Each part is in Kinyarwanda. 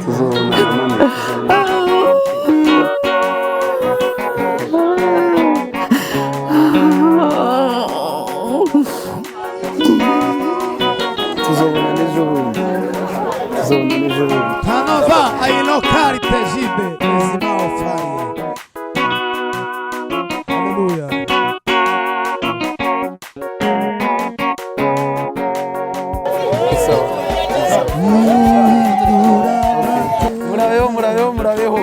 Tuzobonana mama, tuzobonana. Tuzobonana ejo bundi, tuzobonana ejo bundi. Tanova ayilokari tejibe ezima ofaye. Haleluya. Murabeho, murabeho, murabeho.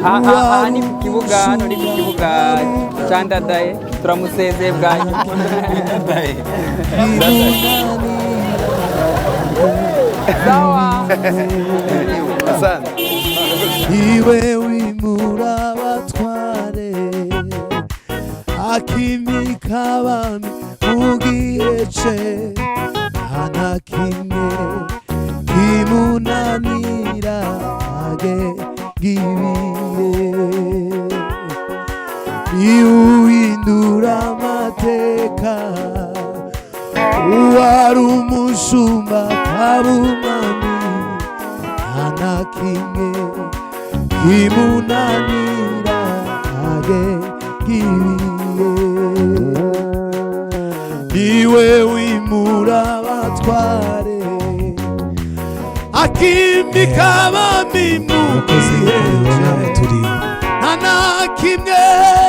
Aha ni ku kibuga, hano ni ku kibuga cya Ndadaye. Turamusezeye bwa nyuma. Sawa. Asante. Iwe wimura abatware, akimika abami mu gihe ce, nta na kimwe kimunanira agenga ibihe. Niwuhindura amateka, uwari umushumba akaba umwami, nta na kimwe kimunanira agenga ibihe. Niwe wimura abatware, akimika abami mu Murakoze. gihe Mubibona, ce, turi nta na kimwe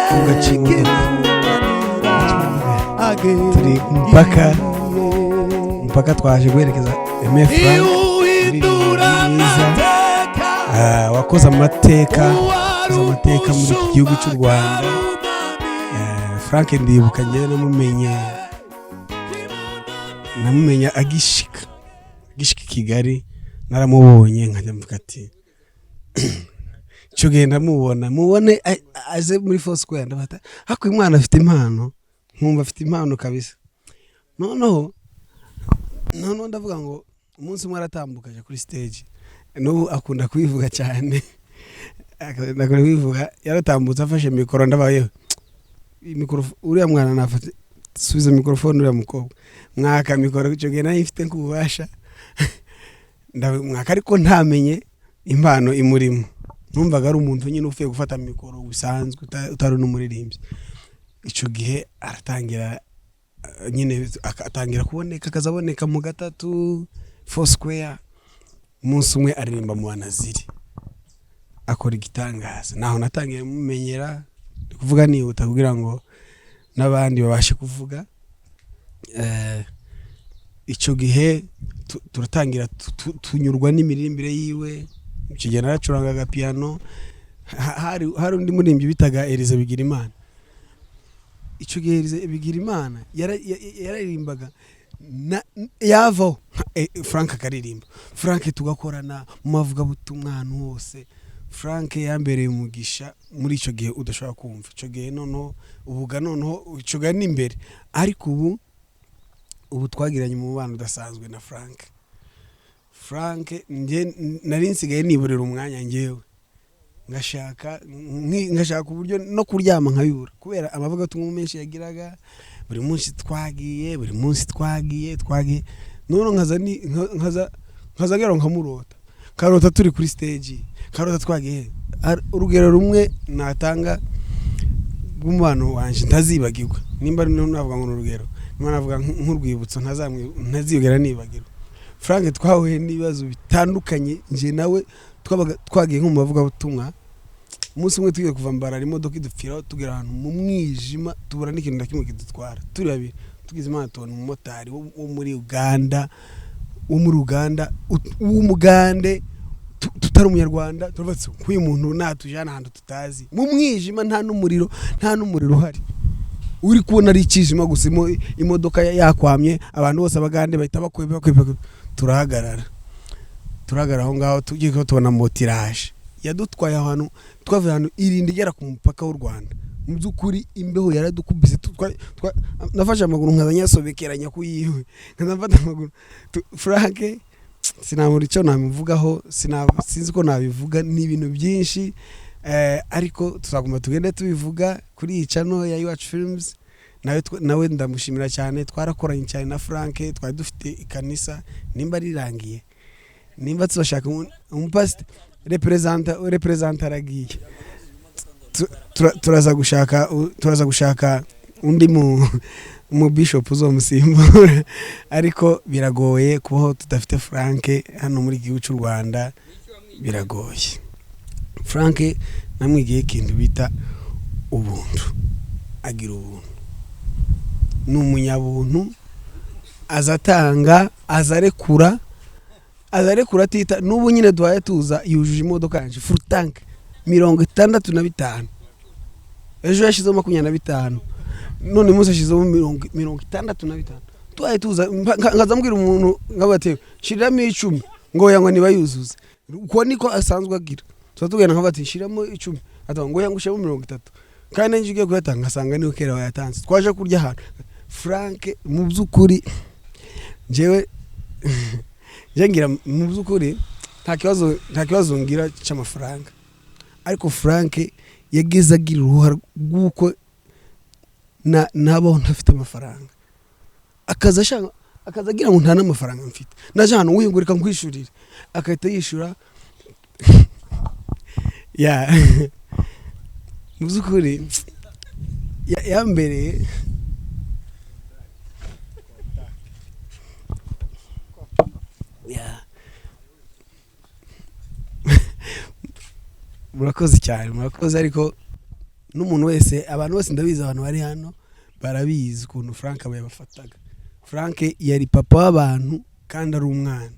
kibuga cy'imodoka. kimunanira agenga Turi ku mupaka. ibihe. Umupaka, twaje guherekeza Aime Frank. Niwuhindura Mwiza. amateka, Wakoze amateka, wakoze amateka muri iki gihugu cy'u Rwanda. Frank ndibuka njyewe namumenye agishika i Kigali. Naramubonye nkajya mvuga ati icyo gihe ndamubona, mubone aze muri Foursquare, ndafata ariko uyu mwana afite impano, nkumva afite impano kabisa. Noneho ndavuga ngo umunsi umwe aratambuka aja kuri stage. N'ubu akunda kubivuga cyane, akunda kubivuga. Yaratambutse afashe mikoro, ndabayeho mikoro, uriya mwana nafate, subiza mikorofone uriya mukobwa, mwaka mikoro. Icyo gihe nari mfite nk'ububasha, ndamwaka, ariko ntamenye impano imurimo. Numvaga ari umuntu nyine upfuye gufata mikoro bisanzwe, utari n'umuririmbyi. Icyo gihe aratangira, nyine atangira kuboneka, akazaboneka mu gatatu Foursquare. Umunsi umwe aririmba mu Banaziri, akora igitangaza. Naho natangiye mumenyera. Ndi kuvuga nihuta kugira ngo n'abandi babashe kuvuga. Icyo gihe turatangira tunyurwa n'imiririmbire yiwe. Icyo gihe naracurangaga piano. Hari undi muririmbyi bitaga Elize Bigirimana. Icyo gihe Elize Bigirimana yararirimbaga, yavaho Frank akaririmba. Frank tugakorana mu mavugabutumwa ahantu hose. Frank yambereye umugisha muri icyo gihe udashobora kumva. Icyo gihe noneho ubuga, noneho icyo gihe ni imbere, ariko ubu twagiranye umubano udasanzwe na Frank. Frank njye nari nsigaye niburira umwanya njyewe, ngashaka uburyo no kuryama nkabibura kubera amavugabutumwa menshi yagiraga buri munsi. Twagiye buri munsi, twagiye, noneho nkaza ngera nkamurota, nkarota turi kuri stage, nkarota twagiye. Urugero rumwe natanga rw'umubano wanje ntazibagirwa, nimba ari navuga ngo ni urugero, nimba navuga nk'urwibutso ntazigera nibagirwa, Frank twahuye n'ibibazo bitandukanye. Njye nawe twabaga twagiye nko mu mavugabutumwa. Umunsi umwe tugiye kuva Mbarara, imodoka idupfiraho, tugera ahantu mu mwijima, tubura n'ikintu na kimwe kidutwara. Turi babiri, tugize Imana tubona umumotari wo muri Uganda, w'umugande, tutari umunyarwanda. Turavuga tuti nk'uyu muntu natujana ahantu tutazi mu mwijima, nta n'umuriro uhari, uri kubona ari ikijima gusa, imodoka yakwamye, abantu bose abagande bahita bakwepa, bakwepa, bakwepa. Turahagarara aho ngaho, tugiye kuba tubona moto iraje, yadutwaye ahantu, twavuye ahantu irinda igera ku mupaka w'u Rwanda. Mu by'ukuri imbeho yaradukubise. Nafashe amaguru nkaza nyasobekeranya ku yiwe, nkaza mfata amaguru. Frank sinabura icyo namuvugaho, sinzi ko nabivuga, ni ibintu byinshi. Ariko tuzaguma tugende tubivuga kuri iyi channel ya Iwacu Films. Nawe ndamushimira cyane, twarakoranye cyane na Frank, twari dufite ikanisa nimba rirangiye, nimba tuzashaka umupasiteri representa aragiye. Turaza gushaka undi mu bishop uzomusimbura, ariko biragoye kubaho tudafite Frank hano muri gihugu cy'u Rwanda, biragoye. Frank namwigiye ikintu bita ubuntu, agira ubuntu, ni umunyabuntu, aza atanga, aza arekura, aza arekura atita. N'ubu nyine duhaye tuza yujuje imodoka yanjye full tank 65, ejo yashyizeho 25, none munsi yashyizeho 65. Tuhaye tuza nkaza mbwira umuntu nkavuga ati shiriramo 10, ngo ya ngo nibayuzuze, uko niko asanzwe agira. Tuba tugenda nkavuga ati shiramo 10, ati ngo ya ngo ushyiramo 30, kandi nanjye ugiye kuyatanga ngasanga niyo kera wayatanze. Twaje kurya ahantu, Frank mu by'ukuri njyewe njye ngira mu by'ukuri nta kibazo ngira cy'amafaranga, ariko Frank yagize agira uruhare rw'uko nabaho ntafite amafaranga, akaza ashaka, akaza agira ngo nta n'amafaranga mfite, naje ahantu wiyungurika nkwishurire, agahita yishyura. Ya, mu by'ukuri yambereye ya. Murakoze cyane, murakoze. Ariko n'umuntu wese, abantu bose ndabizi, abantu bari hano barabizi ukuntu Frank aba yabafataga. Frank yari papa w'abantu kandi ari umwana,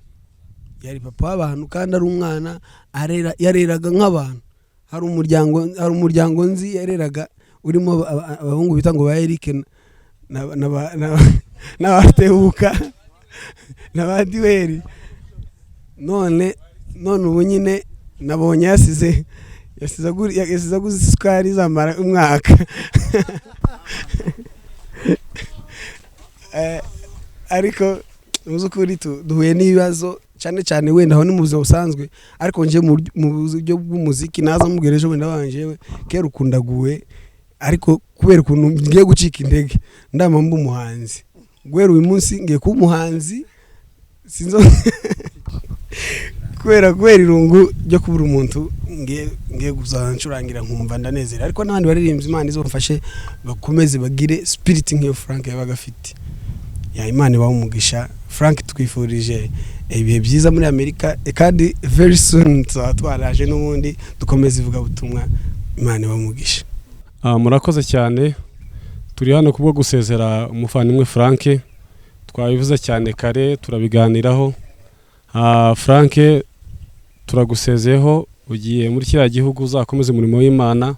yari papa w'abantu kandi ari umwana, arera, yareraga nk'abantu. Hari umuryango nzi yareraga urimo abahungu bita ngo ba Eric na ba Tebuka na ba Diweri. None ubu nyine nabonye yasize aguze isukari zamara umwaka. Ariko mu by'ukuri duhuye n'ibibazo cyane cyane, wenda aho ni mu buzima busanzwe, ariko njye mu buryo bw'umuziki naza mubwira ejo bundi abanjewe kera ukundaguwe, ariko kubera ukuntu ngiye gucika intege ndama mba umuhanzi. Guhera uyu munsi ngiye kuba umuhanzi, sinzo kubera irungu ryo kubura umuntu ngiye kuzanshurangira nkumva ndanezerewe. Ariko n'abandi baririmbyi, Imana izobafashe bakomeze bagire spirit nk'iyo Frank yabaga afite. Ya, Imana ibahe umugisha. Frank, twifurije ibihe byiza muri Amerika, kandi very soon tuzaba twaraje n'ubundi dukomeze ivugabutumwa. Imana ibahe umugisha. Murakoze cyane. Turi hano kubwo gusezera umuvandimwe Frank. Twabivuze cyane kare, turabiganiraho. Frank, turagusezeyeho, ugiye muri kiriya gihugu, uzakomeze umurimo w'Imana.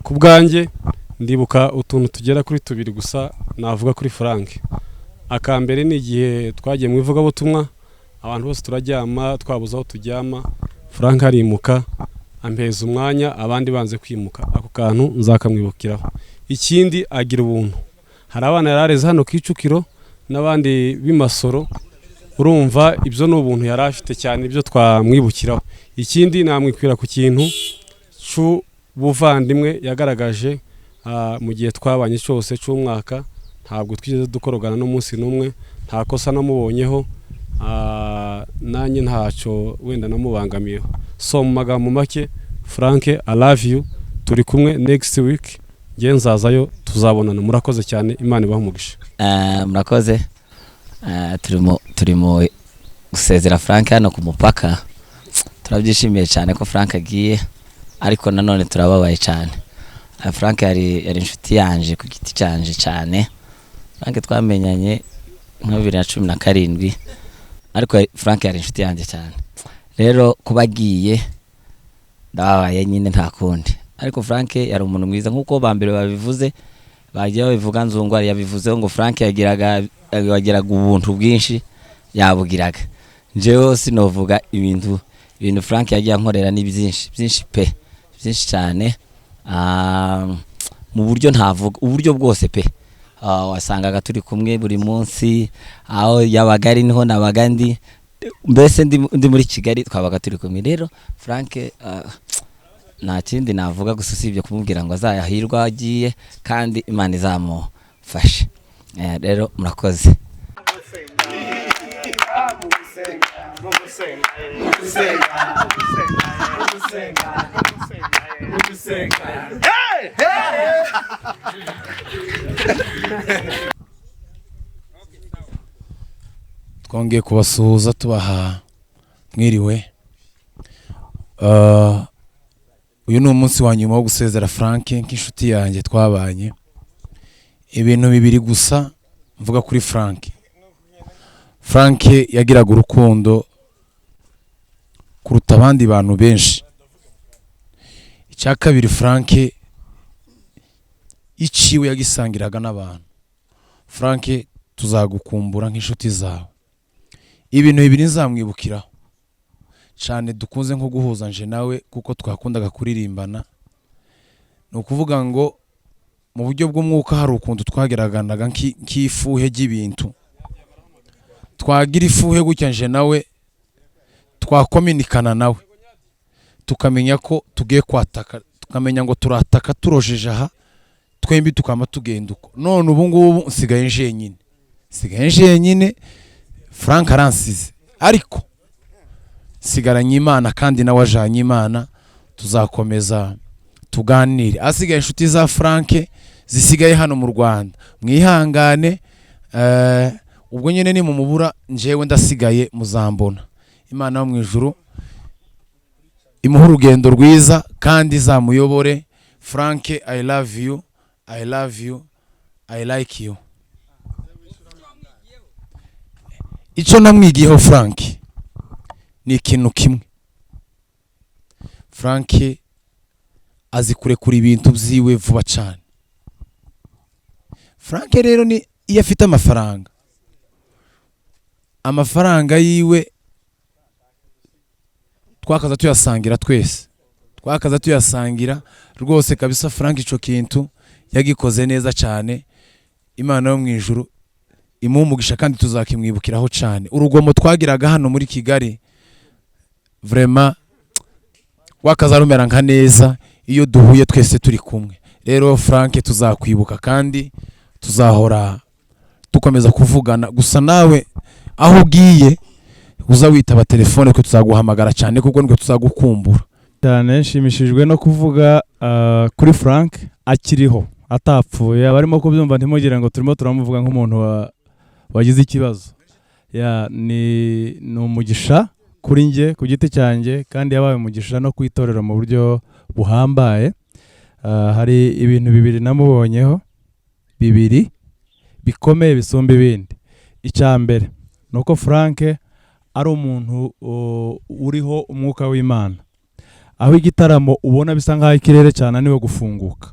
Ku bwanjye ndibuka utuntu tugera kuri tubiri gusa navuga kuri Frank. Akambere ni igihe twagiye mu ivugabutumwa, abantu bose turaryama, twabuze aho turyama, Frank arimuka ampeza umwanya abandi banze kwimuka. Ako kantu nzakamwibukiraho. Ikindi, agira ubuntu. Hari abana yari areze hano Kicukiro n'abandi b'imasoro, urumva ibyo ni ubuntu yari afite cyane, ibyo twamwibukiraho. Ikindi namwikwira ku kintu cy'ubuvandimwe yagaragaje mu gihe twabanye cyose cy'umwaka, ntabwo twigeze dukorogana n'umunsi n'umwe, nta kosa namubonyeho, nanjye ntacyo wenda namubangamiyeho. So mu magambo make, Frank, I love you. Turi kumwe next week, nge nzazayo, tuzabonana. Murakoze cyane, Imana ibahe umugisha. Murakoze. Turimo gusezera Frank hano ku mupaka. Turabyishimiye cyane ko Frank agiye, ariko nanone turababaye cyane. Frank yari inshuti yanje ku giti cyanje cyane. Frank twamenyanye nka 2017, ariko Frank yari inshuti yanjye cyane. Rero kuba agiye ndababaye nyine, nta kundi. Ariko Frank yari umuntu mwiza nk'uko ba mbere babivuze, bagiye babivuga. Nzungu yabivuzeho ngo Frank yagiraga ubuntu bwinshi, yabugiraga. Njyewe sinovuga ibintu Frank yagiye ankorera, ni byinshi byinshi pe, byinshi cyane. Mu buryo ntavuga, uburyo bwose pe. Wasangaga turi kumwe buri munsi, aho yabaga ari niho nabaga ndi, mbese ndi muri Kigali twabaga turi kumwe. Rero Frank Nta kindi navuga gusa usibye kumubwira ngo azayahirwe aho agiye kandi Imana izamufashe. Rero murakoze. Twongeye kubasuhuza tubaha mwiriwe. Uyu ni umunsi wa nyuma wo gusezera Frank nk'inshuti yanjye twabanye. Ibintu bibiri gusa mvuga kuri Frank. Frank yagiraga urukundo kuruta abandi bantu benshi. Icya kabiri, Frank iciwe yagisangiraga n'abantu. Frank, tuzagukumbura nk'inshuti zawe. Ibintu bibiri nzamwibukiraho cyane dukunze nko guhuza nje nawe, kuko twakundaga kuririmbana, ni ukuvuga ngo mu buryo bw'umwuka hari ukuntu twageraganaga nk'ifuhe ry'ibintu, twagira ifuhe gutya nje nawe twakominikana nawe tukamenya ko tugiye kwataka, tukamenya ngo turataka turojeje aha twembi tukaba tugenda uko. None ubu ngubu nsigaye njenyine, nsigaye njenyine, Frank aransize, ariko nsigaranye Imana kandi nawe ajanye Imana. Tuzakomeza tuganire. Asigaye inshuti za Frank zisigaye hano mu Rwanda, mwihangane. Ubwo nyine ni mumubura, njyewe ndasigaye, muzambona. Imana yo mu ijuru imuhe urugendo rwiza kandi izamuyobore. Frank, I love you, I love you, I like you. Icyo namwigiyeho Frank ni ikintu kimwe. Frank azi kurekura ibintu byiwe vuba cyane. Frank rero ni iyo afite amafaranga, amafaranga yiwe twakaza tuyasangira twese, twakaza tuyasangira rwose kabisa. Frank ico kintu yagikoze neza cyane. Imana yo mu ijuru imuhe umugisha kandi tuzakimwibukiraho cyane. Urugomo twagiraga hano muri Kigali vraiment wakaza rumera nka neza iyo duhuye twese turi kumwe. Rero Frank tuzakwibuka kandi tuzahora dukomeza kuvugana. Gusa nawe aho ugiye uza witaba telefone, ko tuzaguhamagara cyane kuko nibwo tuzagukumbura cyane. Nshimishijwe no kuvuga kuri Frank akiriho atapfuye. Abarimo kubyumva ntimugire ngo turimo turamuvuga nk'umuntu wagize ikibazo. Ni umugisha kuri njye ku giti cyanjye, kandi yabaye umugisha no ku itorero mu buryo buhambaye. Hari ibintu bibiri namubonyeho, bibiri bikomeye bisumba ibindi. Icya mbere ni uko Frank ari umuntu uriho umwuka w'Imana. Aho igitaramo ubona bisa nk'aho ikirere cyananiwe gufunguka,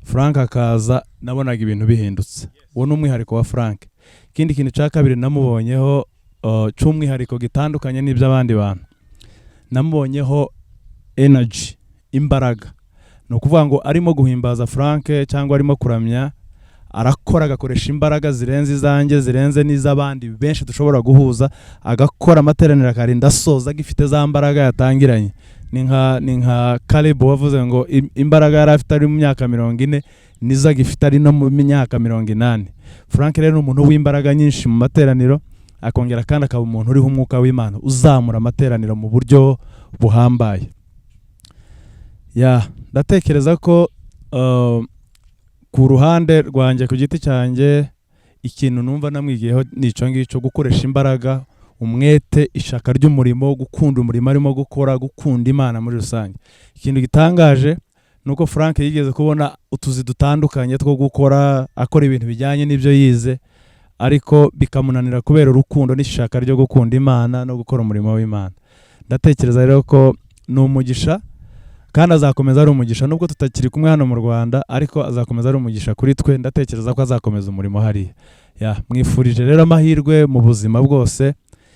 Frank akaza, nabonaga ibintu bihindutse. Uwo ni umwihariko wa Frank. Ikindi kintu cya kabiri namubonyeho cy'umwihariko gitandukanye n'iby'abandi bantu, namubonyeho energy, imbaraga. Ni ukuvuga ngo arimo guhimbaza Frank cyangwa arimo kuramya, arakora agakoresha imbaraga zirenze izanjye, zirenze n'iz'abandi benshi dushobora guhuza, agakora amateraniro akarinda asoza agifite za mbaraga yatangiranye. Ni nka Caleb wavuze ngo imbaraga yari afite ari mu myaka 40 nizo agifite ari no mu myaka 80. Frank rero ni umuntu w'imbaraga nyinshi mu materaniro, akongera kandi akaba umuntu uriho umwuka w'Imana uzamura amateraniro mu buryo buhambaye. Ndatekereza ko ku ruhande rwanjye ku giti cyanjye, ikintu numva namwigiyeho ni icyo ngicyo: gukoresha imbaraga, umwete, ishaka ry'umurimo, gukunda umurimo arimo gukora, gukunda Imana muri rusange. Ikintu gitangaje ni uko Frank yigeze kubona utuzi dutandukanye two gukora, akora ibintu bijyanye n'ibyo yize, ariko bikamunanira kubera urukundo n'ishaka ryo gukunda Imana no gukora umurimo w'Imana. Ndatekereza rero ko ni umugisha kandi azakomeza ari umugisha nubwo tutakiri kumwe hano mu Rwanda, ariko azakomeza ari umugisha kuri twe. Ndatekereza ko azakomeza umurimo hariya. Mwifurije rero amahirwe mu buzima bwose.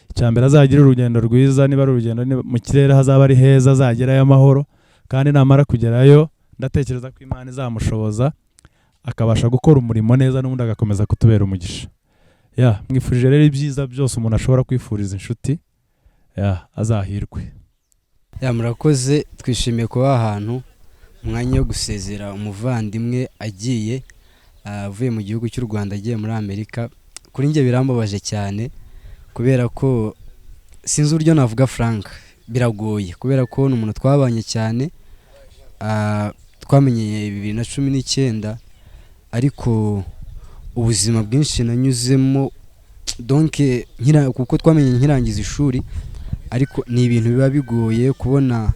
Icya mbere, azagira urugendo rwiza, niba ari urugendo mu kirere hazaba ari heza, azagerayo amahoro, kandi namara kugerayo ndatekereza ko Imana izamushoboza akabasha gukora umurimo neza, n'ubundi agakomeza kutubera umugisha. Mwifurije rero ibyiza byose umuntu ashobora kwifuriza inshuti. Azahirwe. Ya, murakoze. Twishimiye kuba ahantu umwanya wo gusezera umuvandimwe agiye, avuye mu gihugu cy'u Rwanda agiye muri Amerika. Kuri njye birambabaje cyane, kubera ko sinzi uburyo navuga Frank, biragoye, kubera ko ni umuntu twabanye cyane. Twamenyeye 2019, ariko ubuzima bwinshi nanyuzemo, donc kuko twamenye nkirangiza ishuri, ariko ni ibintu biba bigoye kubona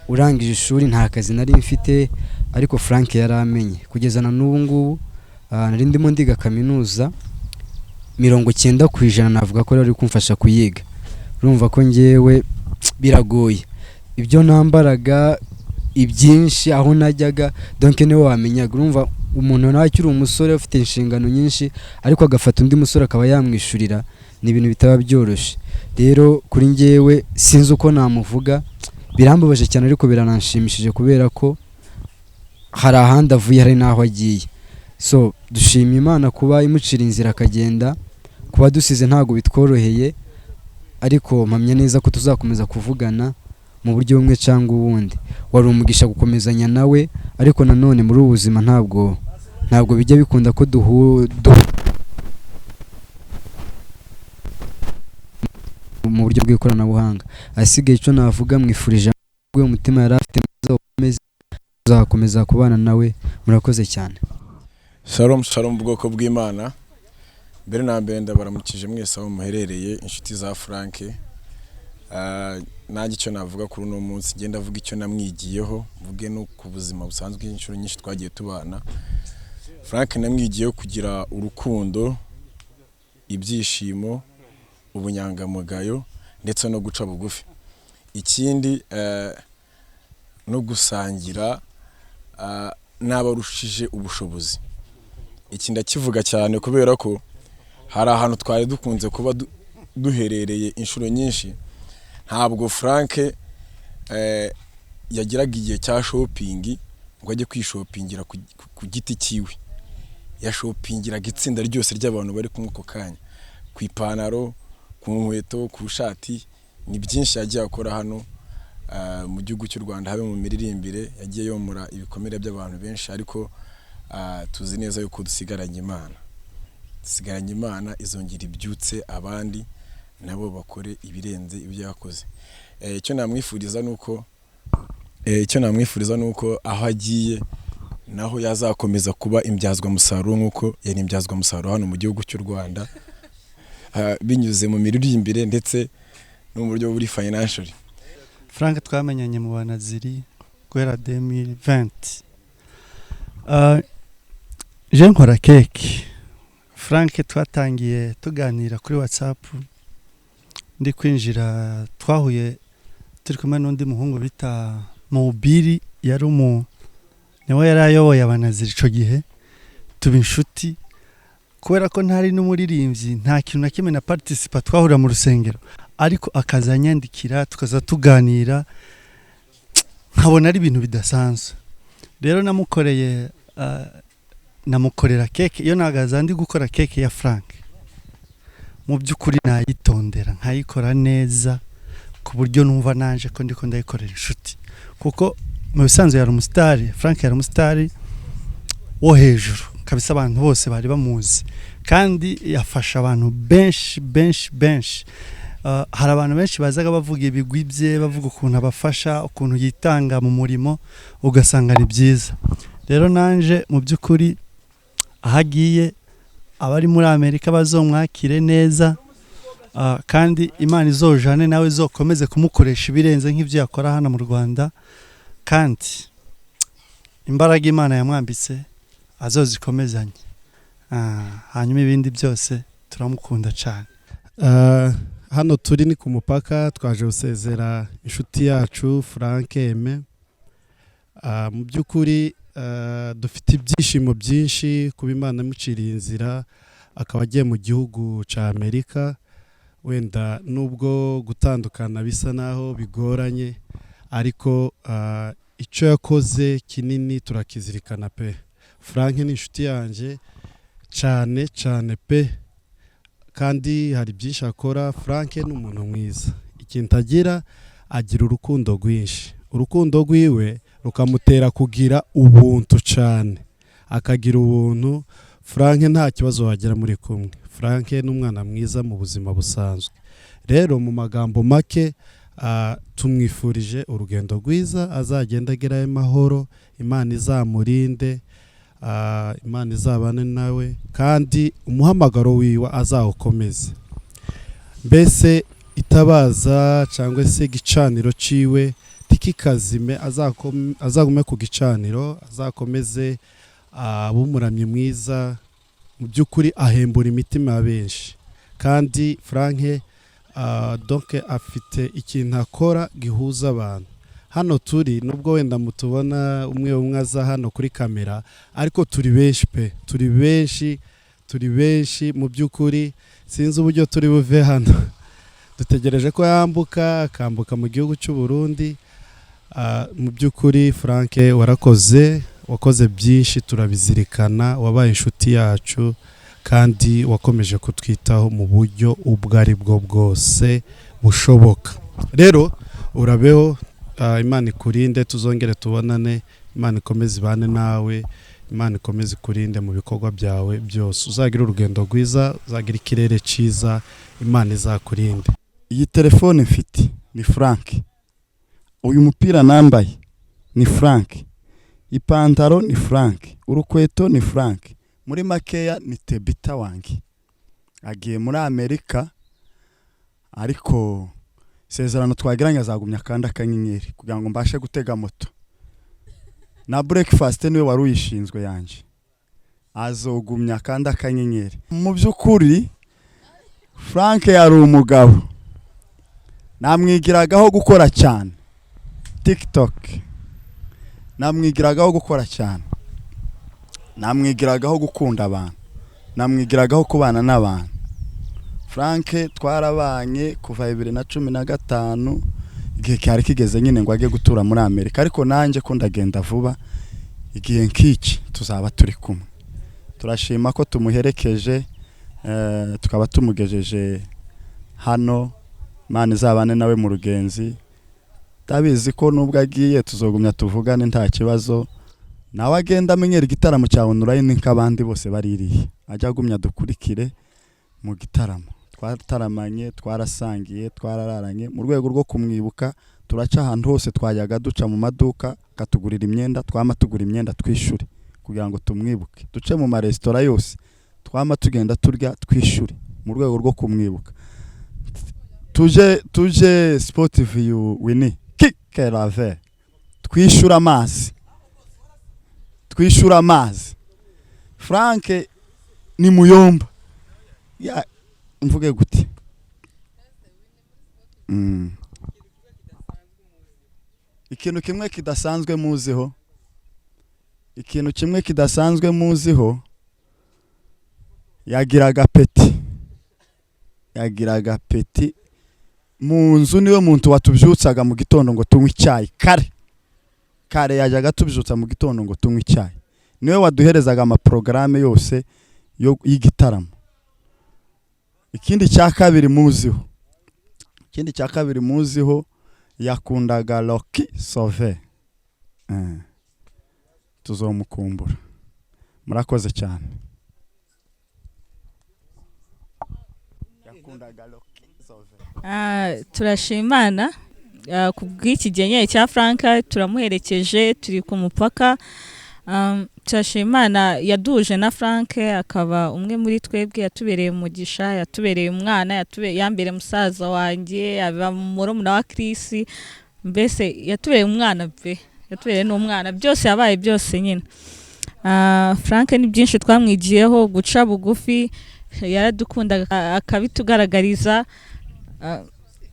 urangije ishuri nta kazi nari mfite, ariko Frank yaramenye kugeza na n'ubu ngubu. Nari ndimo ndiga kaminuza, 90% navuga ko ari kumfasha kuyiga. Urumva ko ngewe biragoye, ibyo nambaraga ibyinshi, aho najyaga, donc niwe wamenyaga. Urumva umuntu nawe akiri umusore ufite inshingano nyinshi, ariko agafata undi musore akaba yamwishyurira, ni ibintu bitaba byoroshye. Rero kuri ngewe sinzi uko namuvuga, birambabaje cyane, ariko birananshimishije, kubera ko hari ahandi avuye, hari n'aho agiye. So dushima Imana kuba imucira inzira akagenda. Kuba dusize ntabwo bitworoheye, ariko mpamya neza ko tuzakomeza kuvugana mu buryo bumwe cyangwa ubundi. Wari umugisha gukomezanya nawe, ariko nanone muri ubu buzima ntabwo bijya bikunda ko mu buryo bw'ikoranabuhanga. Asigaye icyo navuga, mwifurije umutima yari afite mwiza ukomeze, tuzakomeza kubana nawe. Murakoze cyane. Shalom shalom, bwoko bw'Imana. Mbere na mbere ndabaramukije mwese aho muherereye, inshuti za Frank. Nanjye icyo navuga kuri uno munsi, ngenda avuga icyo namwigiyeho, mvuge no ku buzima busanzwe inshuro nyinshi twagiye tubana. Frank namwigiyeho kugira urukundo, ibyishimo, ubunyangamugayo ndetse no guca bugufi. Ikindi no gusangira n'abarushije ubushobozi. Iki ndakivuga cyane kubera ko hari ahantu twari dukunze kuba duherereye inshuro nyinshi. Ntabwo Frank yagiraga igihe cya shopping ngo ajye kwishopingira ku giti cyiwe, yashopingiraga itsinda ryose ry'abantu bari kumwe ako kanya, ku ipantaro, ku nkweto, ku shati. Ni byinshi yagiye akora hano mu gihugu cy'u Rwanda, habe mu miririmbire yagiye yomora ibikomere by'abantu benshi, ariko tuzi neza yuko dusigaranye Imana. Dusigaranye Imana izongera ibyutse abandi nabo bakore ibirenze ibyo yakoze. Icyo namwifuriza nuko icyo namwifuriza nuko aho agiye naho yazakomeza kuba imbyazwa musaruro nkuko yari imbyazwa musaruro hano mu gihugu cy'u Rwanda, binyuze mu miririmbire ndetse no mu buryo buri financially. Frank twamenyanye mu Banaziri guhera 2020. Je nkora keke. Frank twatangiye tuganira kuri WhatsApp, ndi kwinjira twahuye turi kumwe n'undi muhungu bita Mubiri, yari niwe yari ayoboye Abanaziri ico gihe, tuba inshuti. Kubera ko ntari n'umuririmbyi, nta kintu na kimwe na participa, twahurira mu rusengero, ariko akaza anyandikira tukaza tuganira, nkabona ari ibintu bidasanzwe. Rero namukoreye namukorera keke. Iyo nagaza ndi gukora keke ya Frank, mu by'ukuri nayitondera nkayikora neza ku buryo numva nanje ko ndiko ndayikorera inshuti, kuko mu bisanzwe yari umusitari. Frank yari umusitari wo hejuru kabisa, abantu bose bari bamuzi, kandi yafasha abantu benshi benshi benshi. Hari abantu benshi bazaga bavuga ibigwi bye, bavuga ukuntu abafasha, ukuntu yitanga mu murimo, ugasanga ari byiza. Rero nanje mu by'ukuri ahagiye abari muri Amerika bazomwakire neza, kandi Imana izojane nawe, izokomeze kumukoresha ibirenze nk'ibyo yakora hano mu Rwanda, kandi imbaraga Imana yamwambitse azozikomezanye. Hanyuma ibindi byose turamukunda cyane. Hano turi ni ku mupaka, twaje gusezera inshuti yacu Frank Aime. Mu by'ukuri dufite ibyishimo byinshi kuba Imana imuciriye inzira akaba agiye mu gihugu cya Amerika. Wenda nubwo gutandukana bisa naho bigoranye, ariko icyo yakoze kinini turakizirikana pe. Frank ni inshuti yanjye cyane cyane pe, kandi hari byinshi akora. Frank ni umuntu mwiza, ikintu agira Agira urukundo rwinshi, urukundo rwiwe rukamutera kugira ubuntu cyane, akagira ubuntu. Frank nta kibazo wagira muri kumwe. Frank ni umwana mwiza mu buzima busanzwe. Rero mu magambo make, tumwifurije urugendo rwiza, azagenda agerayo amahoro, Imana izamurinde, Imana izabane nawe, kandi umuhamagaro wiwe azawukomeze. Mbese itabaza cyangwa se igicaniro ciwe tikikazime, azagume ku gicaniro, azakomeze abe umuramyi mwiza. Mu by'ukuri ahembura imitima ya benshi, kandi Frank donc afite ikintu akora gihuza abantu. Hano turi, nubwo wenda mutubona umwe umwe aza hano kuri kamera, ariko turi benshi pe, turi benshi, turi benshi. Mu by'ukuri sinzi uburyo turi buve hano, dutegereje ko yambuka, akambuka mu gihugu cy'u Burundi. Mu by'ukuri Frank warakoze, wakoze byinshi, turabizirikana, wabaye inshuti yacu kandi wakomeje kutwitaho mu buryo ubwo ari bwo bwose bushoboka. Rero urabeho, Imana ikurinde, tuzongere tubonane, Imana ikomeze ibane nawe, Imana ikomeze ikurinde mu bikorwa byawe byose, uzagira urugendo rwiza, uzagira ikirere cyiza, Imana izakurinde. Iyi telefone mfite ni Frank, uyu mupira nambaye ni Frank, ipantaro ni Frank, urukweto ni Frank, muri makeya ni Tebita wange. Agiye muri Amerika, ariko isezerano twagiranye azagumya kandi akanyenyeri kugira ngo mbashe gutega moto na breakfast, niwe wari uyishinzwe yanjye, azogumya kandi akanyenyeri. Mu by'ukuri Frank yari umugabo namwigiragaho gukora cyane, TikTok namwigiragaho gukora cyane, namwigiragaho gukunda abantu, namwigiragaho kubana n'abantu. Frank twarabanye kuva 2015, igihe cyari kigeze nyine ngo ajye gutura muri Amerika, ariko nanjye ko ndagenda vuba, igihe nk'iki tuzaba turi kumwe. Turashima ko tumuherekeje, tukaba tumugejeje hano. Imana izabane nawe mu rugenzi. Ndabizi ko nubwo agiye tuzogumya tuvugane nta kibazo, nawe agenda amenyera igitaramo cya online nk'abandi bose baririye, ajya agumya dukurikire mu gitaramo. Twataramanye, twarasangiye, twarararanye mu rwego rwo kumwibuka. Turaca ahantu hose twajyaga duca mu maduka akatugurira imyenda, twama tugura imyenda twishure kugira ngo tumwibuke. Duce mu maresitora yose twama tugenda turya twishure mu rwego rwo kumwibuka. Tuje Sport View Winnie Kikerave, twishyura amazi, twishyura amazi. Frank ni muyomba ya, mvuge gute? Ikintu kimwe kidasanzwe muziho, ikintu kimwe kidasanzwe muziho, yagiraga peti, yagiraga peti mu nzu. Niwe muntu watubyutsaga mu gitondo ngo tunywe icyayi kare kare, yajyaga tubyutsa mu gitondo ngo tunywe icyayi. Niwe waduherezaga amaporogaramu yose y'igitaramo. Ikindi cya kabiri muziho, ikindi cya kabiri muziho, yakundaga Rocky Sauve. Tuzomukumbura. Murakoze cyane. Yakundaga Rocky Sauve. Turashimana ku bw'iki gihe cya Frank, turamuherekeje, turi ku mupaka. Turashimana yaduje na Frank, akaba umwe muri twebwe, yatubereye umugisha, yatubereye umwana, yambere musaza wanjye, aba murumuna wa Chris, mbese yatubereye umwana pe, yatubereye n'umwana, byose yabaye byose nyine. Frank ni byinshi twamwigiyeho, guca bugufi, yaradukundaga akabitugaragariza.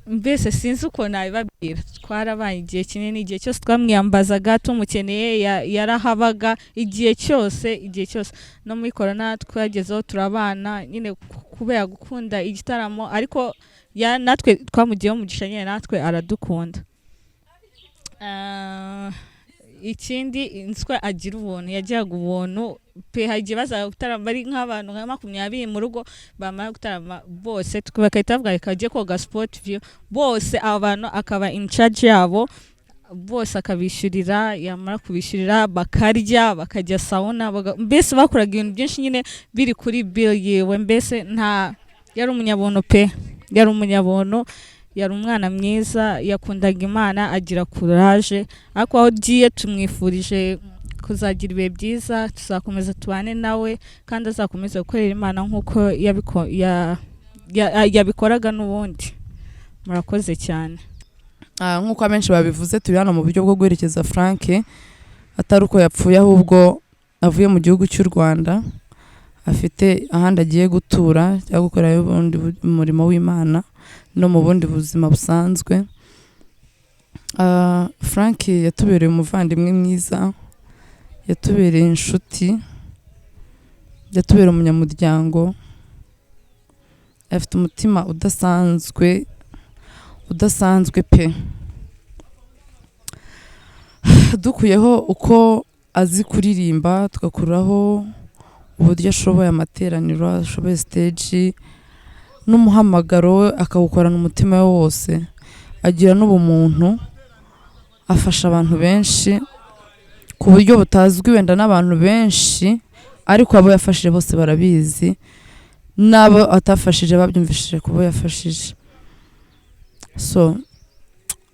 Mbese sinzi uko nabibabwira, twarabaye igihe kinini, igihe cyose twamwiyambazaga tumukeneye yarahabaga igihe cyose, igihe cyose. No muri corona twagezeho turabana nyine kubera gukunda igitaramo, ariko natwe twamugiyeho umugisha nyine, natwe aradukunda. Ikindi inswe agira ubuntu, yagiraga ubuntu pe. Hari igihe bazaga gutarama bari nk'abantu nka 20 mu rugo, bamara gutarama bose bagahita bavuga reka bajye koga Sport View bose, abo bantu akaba in charge yabo bose, akabishyurira, yamara kubishyurira bakarya, bakajya sauna, mbese bakoraga ibintu byinshi nyine biri kuri bill yiwe. Mbese nta yari umunyabuntu pe, yari umunyabuntu, yari umwana mwiza, yakundaga Imana, agira courage. Ariko aho ugiye tumwifurije kuzagira ibihe byiza, tuzakomeza tubane nawe kandi azakomeza gukorera Imana nk'uko yabikoraga n'ubundi. Murakoze cyane. Nk'uko abenshi babivuze, turi hano mu buryo bwo guherekeza Frank, atari uko yapfuye, ahubwo avuye mu gihugu cy'u Rwanda, afite ahandi agiye gutura cyangwa gukorerayo ubundi umurimo w'Imana no mu bundi buzima busanzwe. Frank yatubereye umuvandimwe mwiza, yatubereye inshuti, yatubereye umunyamuryango, afite umutima udasanzwe, udasanzwe pe. Dukuyeho uko azi kuririmba, tugakuraho uburyo ashoboye amateraniro, ashoboye stage n'umuhamagaro we akawukorana umutima we wose, agira n'ubumuntu, afasha abantu benshi ku buryo butazwi wenda n'abantu benshi, ariko abo yafashije bose barabizi, n'abo atafashije babyumvishije kubo yafashije. So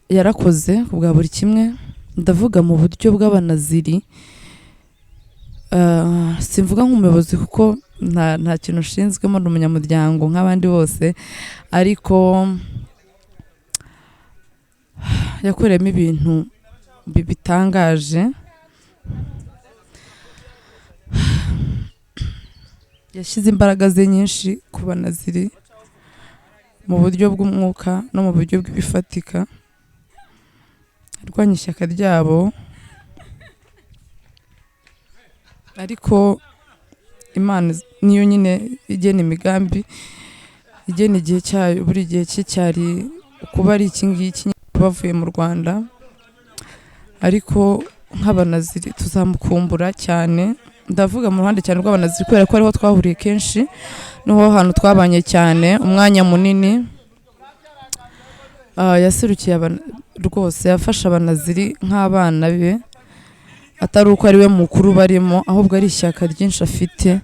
yarakoze ku bwa buri kimwe. Ndavuga mu buryo bw'abanaziri, simvuga nk'umuyobozi kuko nta kintu ushinzwemo, ni umunyamuryango nk'abandi bose, ariko yakoreyemo ibintu bitangaje. Yashyize imbaraga ze nyinshi ku banaziri mu buryo bw'umwuka no mu buryo bw'ibifatika, arwanya ishyaka ryabo, ariko Imana niyo nyine igena imigambi, igena igihe cyayo. Buri gihe cye cyari kuba ari iki ngiki bavuye mu Rwanda, ariko nk'abanaziri tuzamukumbura cyane. Ndavuga mu ruhande cyane rw'abanaziri kubera ko ariho twahuriye kenshi, niho hantu twabanye cyane umwanya munini. Yaserukiye rwose, yafashe abanaziri nk'abana be, atari uko ari we mukuru barimo, ahubwo ari ishyaka ryinshi afite.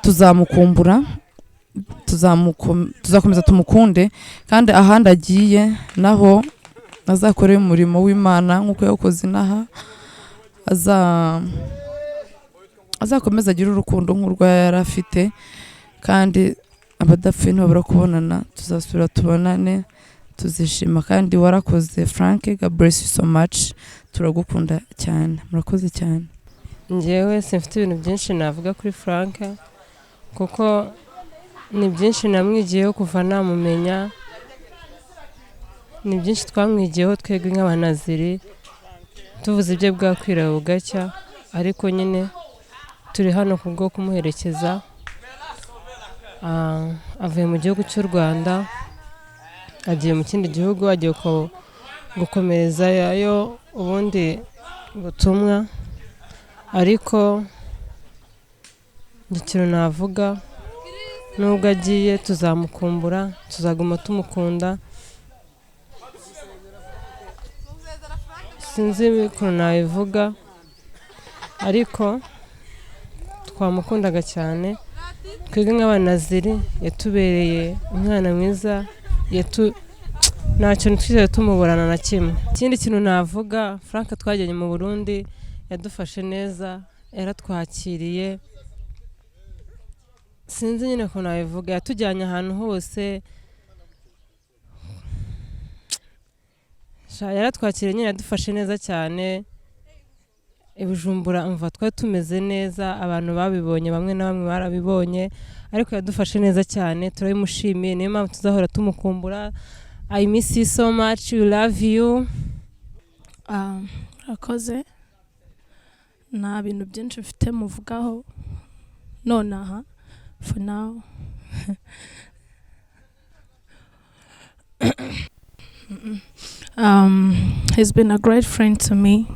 Tuzamukumbura, tuzakomeza tumukunde, kandi ahandi agiye naho azakore umurimo w'Imana nk'uko yawukoze inaha, azakomeza agire urukundo nk'urwo yari afite, kandi abadapfuye ntibabura kubonana, tuzasubira tubonane, tuzishima. Kandi warakoze Frank, God bless you so much, turagukunda cyane, murakoze cyane. Njyewe simfite ibintu byinshi navuga kuri Frank, kuko ni byinshi namwigiyeho kuva namumenya, ni byinshi twamwigiyeho twebwe nk'abanaziri, tuvuze ibyo bwakwira bugacya, ariko nyine turi hano kubwo kumuherekeza. Avuye mu gihugu cy'u Rwanda agiye mu kindi gihugu, agiye gukomerezayo ubundi butumwa, ariko ikintu navuga nubwo agiye tuzamukumbura, tuzaguma tumukunda. Sinzi ukuntu nabivuga, ariko twamukundaga cyane. Twebwe nk'abanaziri yatubereye umwana mwiza, nta kintu twigeze tumuburana na kimwe. Ikindi kintu navuga, Frank twajyanye mu Burundi yadufashe neza, yaratwakiriye, sinzi nyine ukuntu nabivuga, yatujyanye ahantu hose, yaratwakiriye nyine, yadufashe neza cyane. I Bujumbura umva twari tumeze neza, abantu babibonye bamwe na bamwe barabibonye, ariko yadufashe neza cyane, turabimushimiye, niyo mpamvu tuzahora tumukumbura. I miss you so much, we love you. Murakoze, nta bintu byinshi mfite muvugaho nonaha, for now. He's been a great friend to me.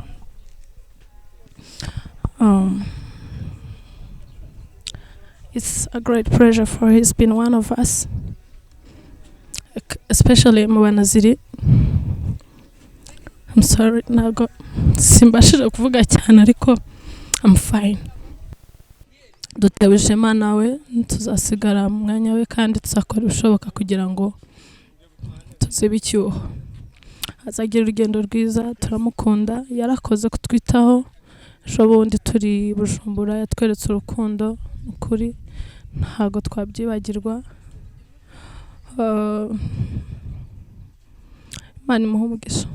It's a great pleasure for he's been one of us, especially mu Banaziri. I'm sorry, ntabwo simbashije kuvuga cyane, ariko I'm fine. Dutewe ishema nawe, tuzasigara mu mwanya we kandi tuzakora ibishoboka kugira ngo tuzibe icyuho. Azagira urugendo rwiza, turamukunda, yarakoze kutwitaho. Ejo bundi turi i Bujumbura yatweretse urukundo, ukuri ntabwo twabyibagirwa. Imana imuhe umugisha.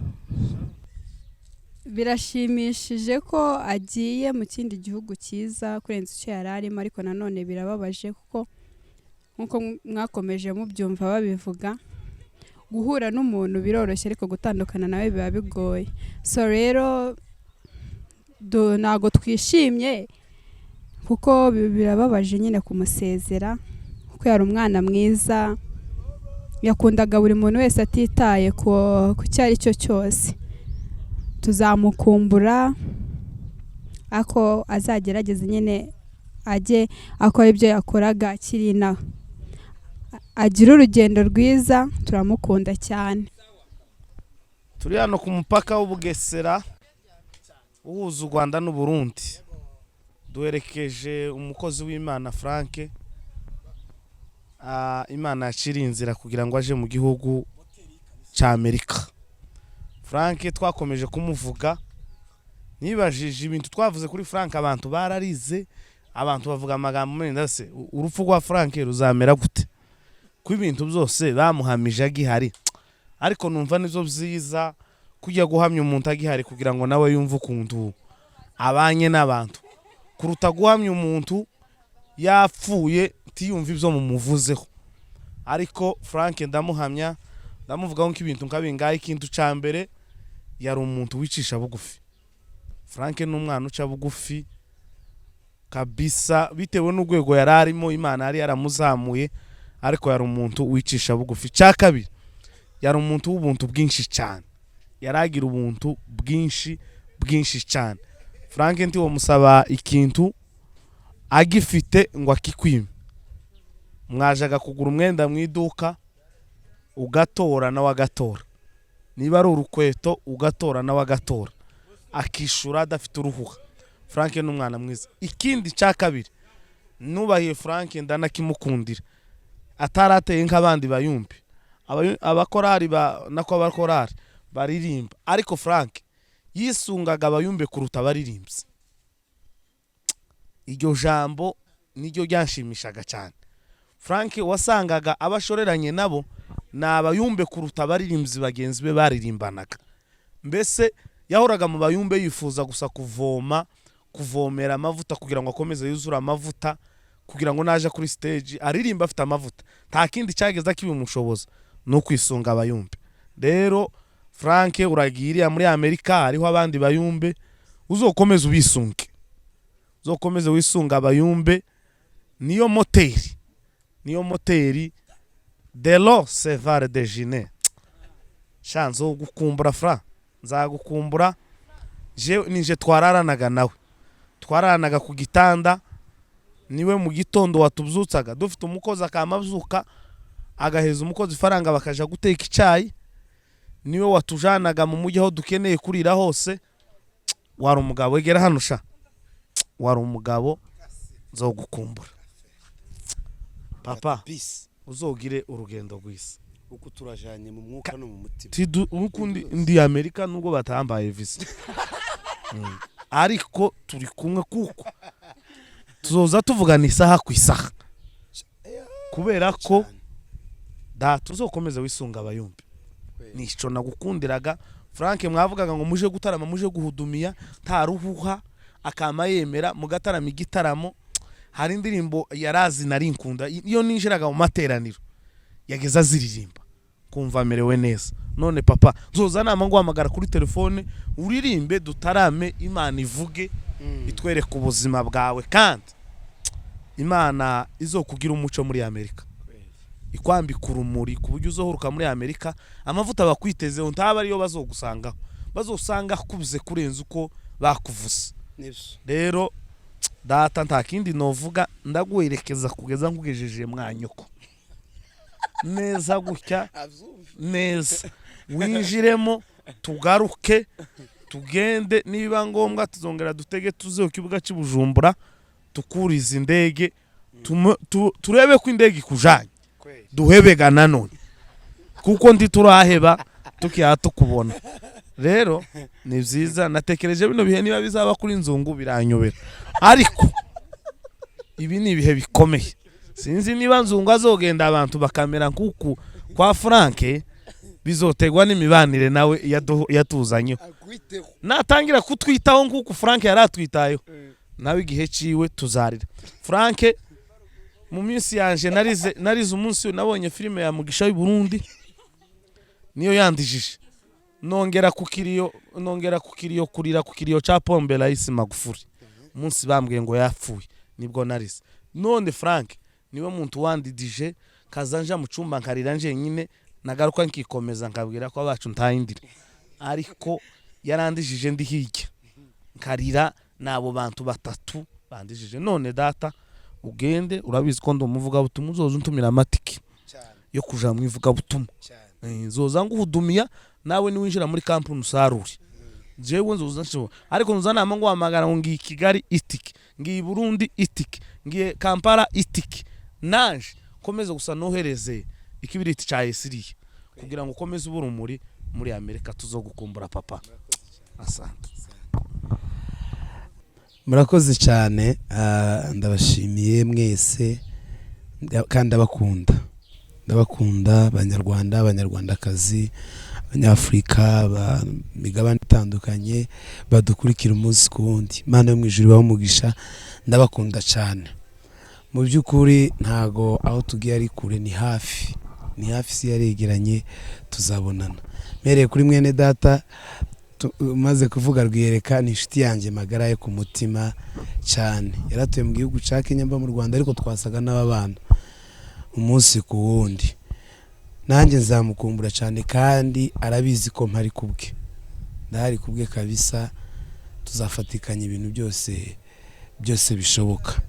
Birashimishije ko agiye mu kindi gihugu cyiza kurenza icyo yari arimo, ariko nanone birababaje kuko nk'uko mwakomeje mubyumva babivuga, guhura n'umuntu biroroshye ariko gutandukana nawe biba bigoye. So rero ntabwo twishimye kuko birababaje nyine kumusezera, kuko yari umwana mwiza, yakundaga buri muntu wese atitaye ku cyo ari cyo cyose. Tuzamukumbura, ako azagerageza nyine ajye akora ibyo yakoraga akiri inaha, agira urugendo rwiza, turamukunda cyane. Turi hano ku mupaka w'Ubugesera uhuza u Rwanda n'u Burundi, duherekeje umukozi w'Imana Frank. Imana yaciriye inzira kugira ngo aje mu gihugu cya Amerika. Frank twakomeje kumuvuga, nibajije ibintu twavuze kuri Frank, abantu bararize, abantu bavuga amagambo menshi. Ndase urupfu rwa Frank ruzamera gute ko ibintu byose bamuhamije agihari? Ariko numva nizo byiza kujya guhamya umuntu agihari kugira ngo nawe yumve ukuntu abanye n'abantu, kuruta guhamya umuntu yapfuye ntiyumve ibyo mumuvuzeho. Ariko Frank ndamuhamya, ndamuvugaho nk'ibintu nk'abingahe. Ikintu cya mbere, yari umuntu wicisha bugufi. Frank ni umwana uca bugufi kabisa, bitewe n'urwego yari arimo, Imana yari yaramuzamuye, ariko yari umuntu wicisha bugufi. Cya kabiri, yari umuntu w'ubuntu bwinshi cyane, yaragira ubuntu bwinshi bwinshi cyane. Frank ntiwo musaba ikintu agifite ngo akikwime. Mwajaga kugura umwenda mu iduka, ugatora nawe agatora, niba ari urukweto ugatora nawe agatora, akishura adafite uruhuha. Frank ni umwana mwiza. Ikindi cya kabiri nubahiye Frank, ndanakimukundira, atarateye nk'abandi bayumbi abakorari nako abakorari baririmba, ariko Frank yisungaga abayumbe kuruta abaririmbyi. Iryo jambo niryo ryanshimishaga cyane. Frank wasangaga abashoreranye nabo ni abayumbe kuruta abaririmbyi bagenzi be baririmbanaga. Mbese yahoraga mu bayumbe yifuza gusa kuvomera amavuta kugira ngo akomeze yuzure amavuta, kugira ngo naje kuri stage aririmba afite amavuta. Nta kindi cyageza kibimushoboza no kwisunga abayumbe. Rero Frank uragiriya muri Amerika hariho abandi bayumbe, uzokomeze ubisunge, uzokomeze wisunga abayumbe. Niyo moteri, niyo moteri de lo sevare de jine. Shanzo gukumbura Fra, nzagukumbura. Je nije twararanaga nawe, twararanaga ku gitanda, niwe mu gitondo watubyutsaga. Dufite umukozi akamabyuka agaheza umukozi ifaranga bakaja guteka icyayi, niwe watujanaga mu mujyi aho dukeneye kurira hose. Wari umugabo, egera hano sha, wari umugabo, nzogukumbura papa, uzogire urugendo rwiza. Uko turajanye mu mwuka no mu mutima. Ukundi ndi Amerika nubwo batambaye visa, ariko turi kumwe kuko tuzoza tuvugana isaha ku isaha, kubera ko da tuzokomeza wisunga abayumbi. Nico nagukundiraga Frank. Mwavugaga ngo muje gutarama, muje guhudumiya, nta ruhuha, akama yemera mugatarama igitaramo. Hari indirimbo yarazi nari nkunda, iyo ninjiraga mu materaniro yageza aziririmba kumva amerewe neza. None papa nzoza nama nguhamagara kuri telefone uririmbe dutarame, Imana ivuge itwereke ubuzima bwawe, kandi Imana izokugira umuco muri Amerika, ikwambika urumuri ku buryo uzohoruka muri Amerika amavuta bakwitezeho ntaba ariyo bazogusangaho, bazosanga akubuze kurenza uko bakuvuze. Rero Data nta kindi novuga, ndaguherekeza kugeza nkugejeje mwanyoko neza gutya neza, winjiremo tugaruke tugende, niba ngombwa tuzongera dutege tuze ku kibuga cy'i Bujumbura tukuriza indege, turebe ko indege ikujanye duhebega nanone, kuko ndi turaheba tukiha tukubona. Rero ni byiza, natekereje bino bihe niba bizaba kuri nzungu biranyobera, ariko ibi ni ibihe bikomeye. Sinzi niba nzungu azogenda abantu bakamera nkuku kwa Frank, bizotegwa n'imibanire nawe yatuzanyeho. Natangira kutwitaho nkuku Frank yaratwitayeho, nawe igihe ciwe tuzarira. Frank mu minsi yanje narize umunsi nabonye filime ya Mugisha w'i Burundi, niyo yandijije, nongera ku kiriyo kurira ku kiriyo ca Pombe Rais Magufuli, umunsi bambwiye ngo yapfuye nibwo narize. None Frank niwe muntu wandidije, kaza nja mu cyumba nkarira njenyine, nagaruka nkikomeza nkabwira ko abacu ntayindira, ariko yarandijije ndi hirya nkarira nabo bantu batatu bandijije. None data ugende, urabizi ko ndumuvuga butumwa, uzoza untumira amatike yo kuja mu ivuga butumwa, nzoza nguhudumiya nawe niwinjira muri kampuni usarure, jewe nzoza nshobora, ariko nzoza nama nguhamagara ngo ngiye Kigali itike, ngiye Burundi itike, ngiye Kampala itike, nanje komeza gusa nohereze ikibiriti ca Esiriya kugira ngo ukomeze uburumuri muri Amerika, tuzogukumbura papa. Asante. Murakoze cyane, ndabashimiye mwese kandi ndabakunda, ndabakunda Abanyarwanda, Abanyarwandakazi, Abanyafurika, migabane itandukanye badukurikira umunsi ku wundi. Imana yo mu ijuru ibahe umugisha, ndabakunda cyane. Mu by'ukuri ntago aho tugiye ari kure, ni hafi, ni hafi, isi yaregeranye, tuzabonana. Mpereye kuri mwene data umaze kuvuga Rwiyereka, ni inshuti yanjye magara yo ku mutima cyane, yaratuye mu gihugu cya Kenya, mba mu Rwanda, ariko twasaga n'ababana umunsi ku wundi. Nanjye nzamukumbura cyane kandi arabizi ko mpari kubwe, ndahari kubwe kabisa, tuzafatikanya ibintu byose byose bishoboka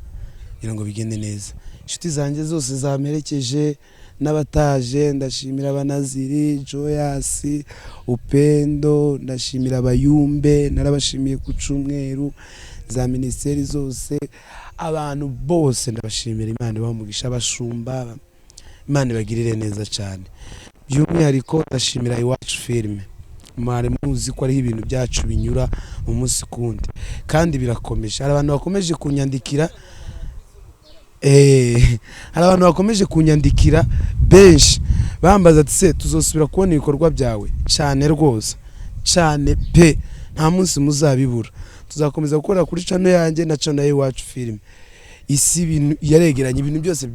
kugira ngo bigende neza. Inshuti zanjye zose zamperekeje n'abataje, ndashimira Abanaziri, Joyasi, Upendo, ndashimira Abayumbe, narabashimiye ku cyumweru, za minisiteri zose, abantu bose ndabashimira. Imana ibahe umugisha, abashumba, Imana ibagirire neza cyane. By'umwihariko ndashimira Iwacu Filime, mwari muzi ko ariho ibintu byacu binyura umunsi ku wundi kandi birakomeje. Hari abantu bakomeje kunyandikira, hari abantu bakomeje kunyandikira benshi bambaza ati se tuzosubira kubona ibikorwa byawe? Cyane rwose, cyane pe, nta munsi muzabibura. Tuzakomeza gukora kuri channel yanjye na channel y'Iwacu Filime. Isi ibintu yaregeranye, ibintu byose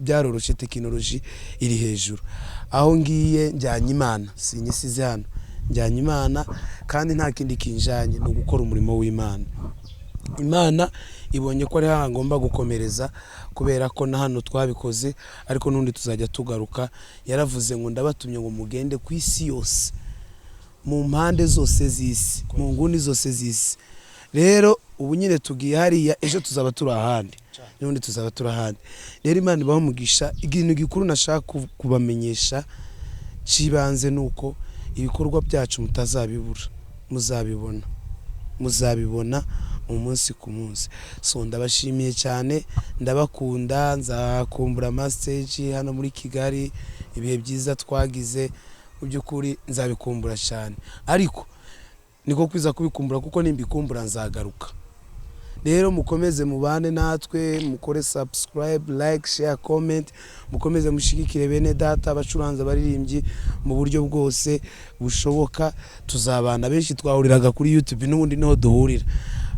byaroroshe, tekinoloji iri hejuru. Aho ngiye njyanye Imana, sinyisize hano, njyanye Imana kandi nta kindi kinjanye ni ugukora umurimo w'Imana. Imana ibonye ko ari hano ngomba gukomereza, kubera ko na hano twabikoze, ariko n'undi tuzajya tugaruka. Yaravuze ngo ndabatumye ngo mugende ku isi yose, mu mpande zose z'isi, mu nguni zose z'isi. Rero ubu nyine tugiye hariya, ejo tuzaba turi ahandi, n'ubundi tuzaba turi ahandi. Rero Imana ibahe umugisha. Ikintu gikuru nashaka kubamenyesha cy'ibanze ni uko ibikorwa byacu mutazabibura, muzabibona, muzabibona umunsi ku munsi. So ndabashimiye cyane, ndabakunda, nzakumbura amastage hano muri Kigali, ibihe byiza twagize, mu by'ukuri nzabikumbura cyane, ariko niko kwiza kubikumbura, kuko nimbikumbura nzagaruka. Rero mukomeze mubane natwe, mukore subscribe, like, share, comment, mukomeze mushigikire bene data, abacuranzi, abaririmbyi mu buryo bwose bushoboka. Tuzabana, benshi twahuriraga kuri YouTube, n'ubundi niho duhurira.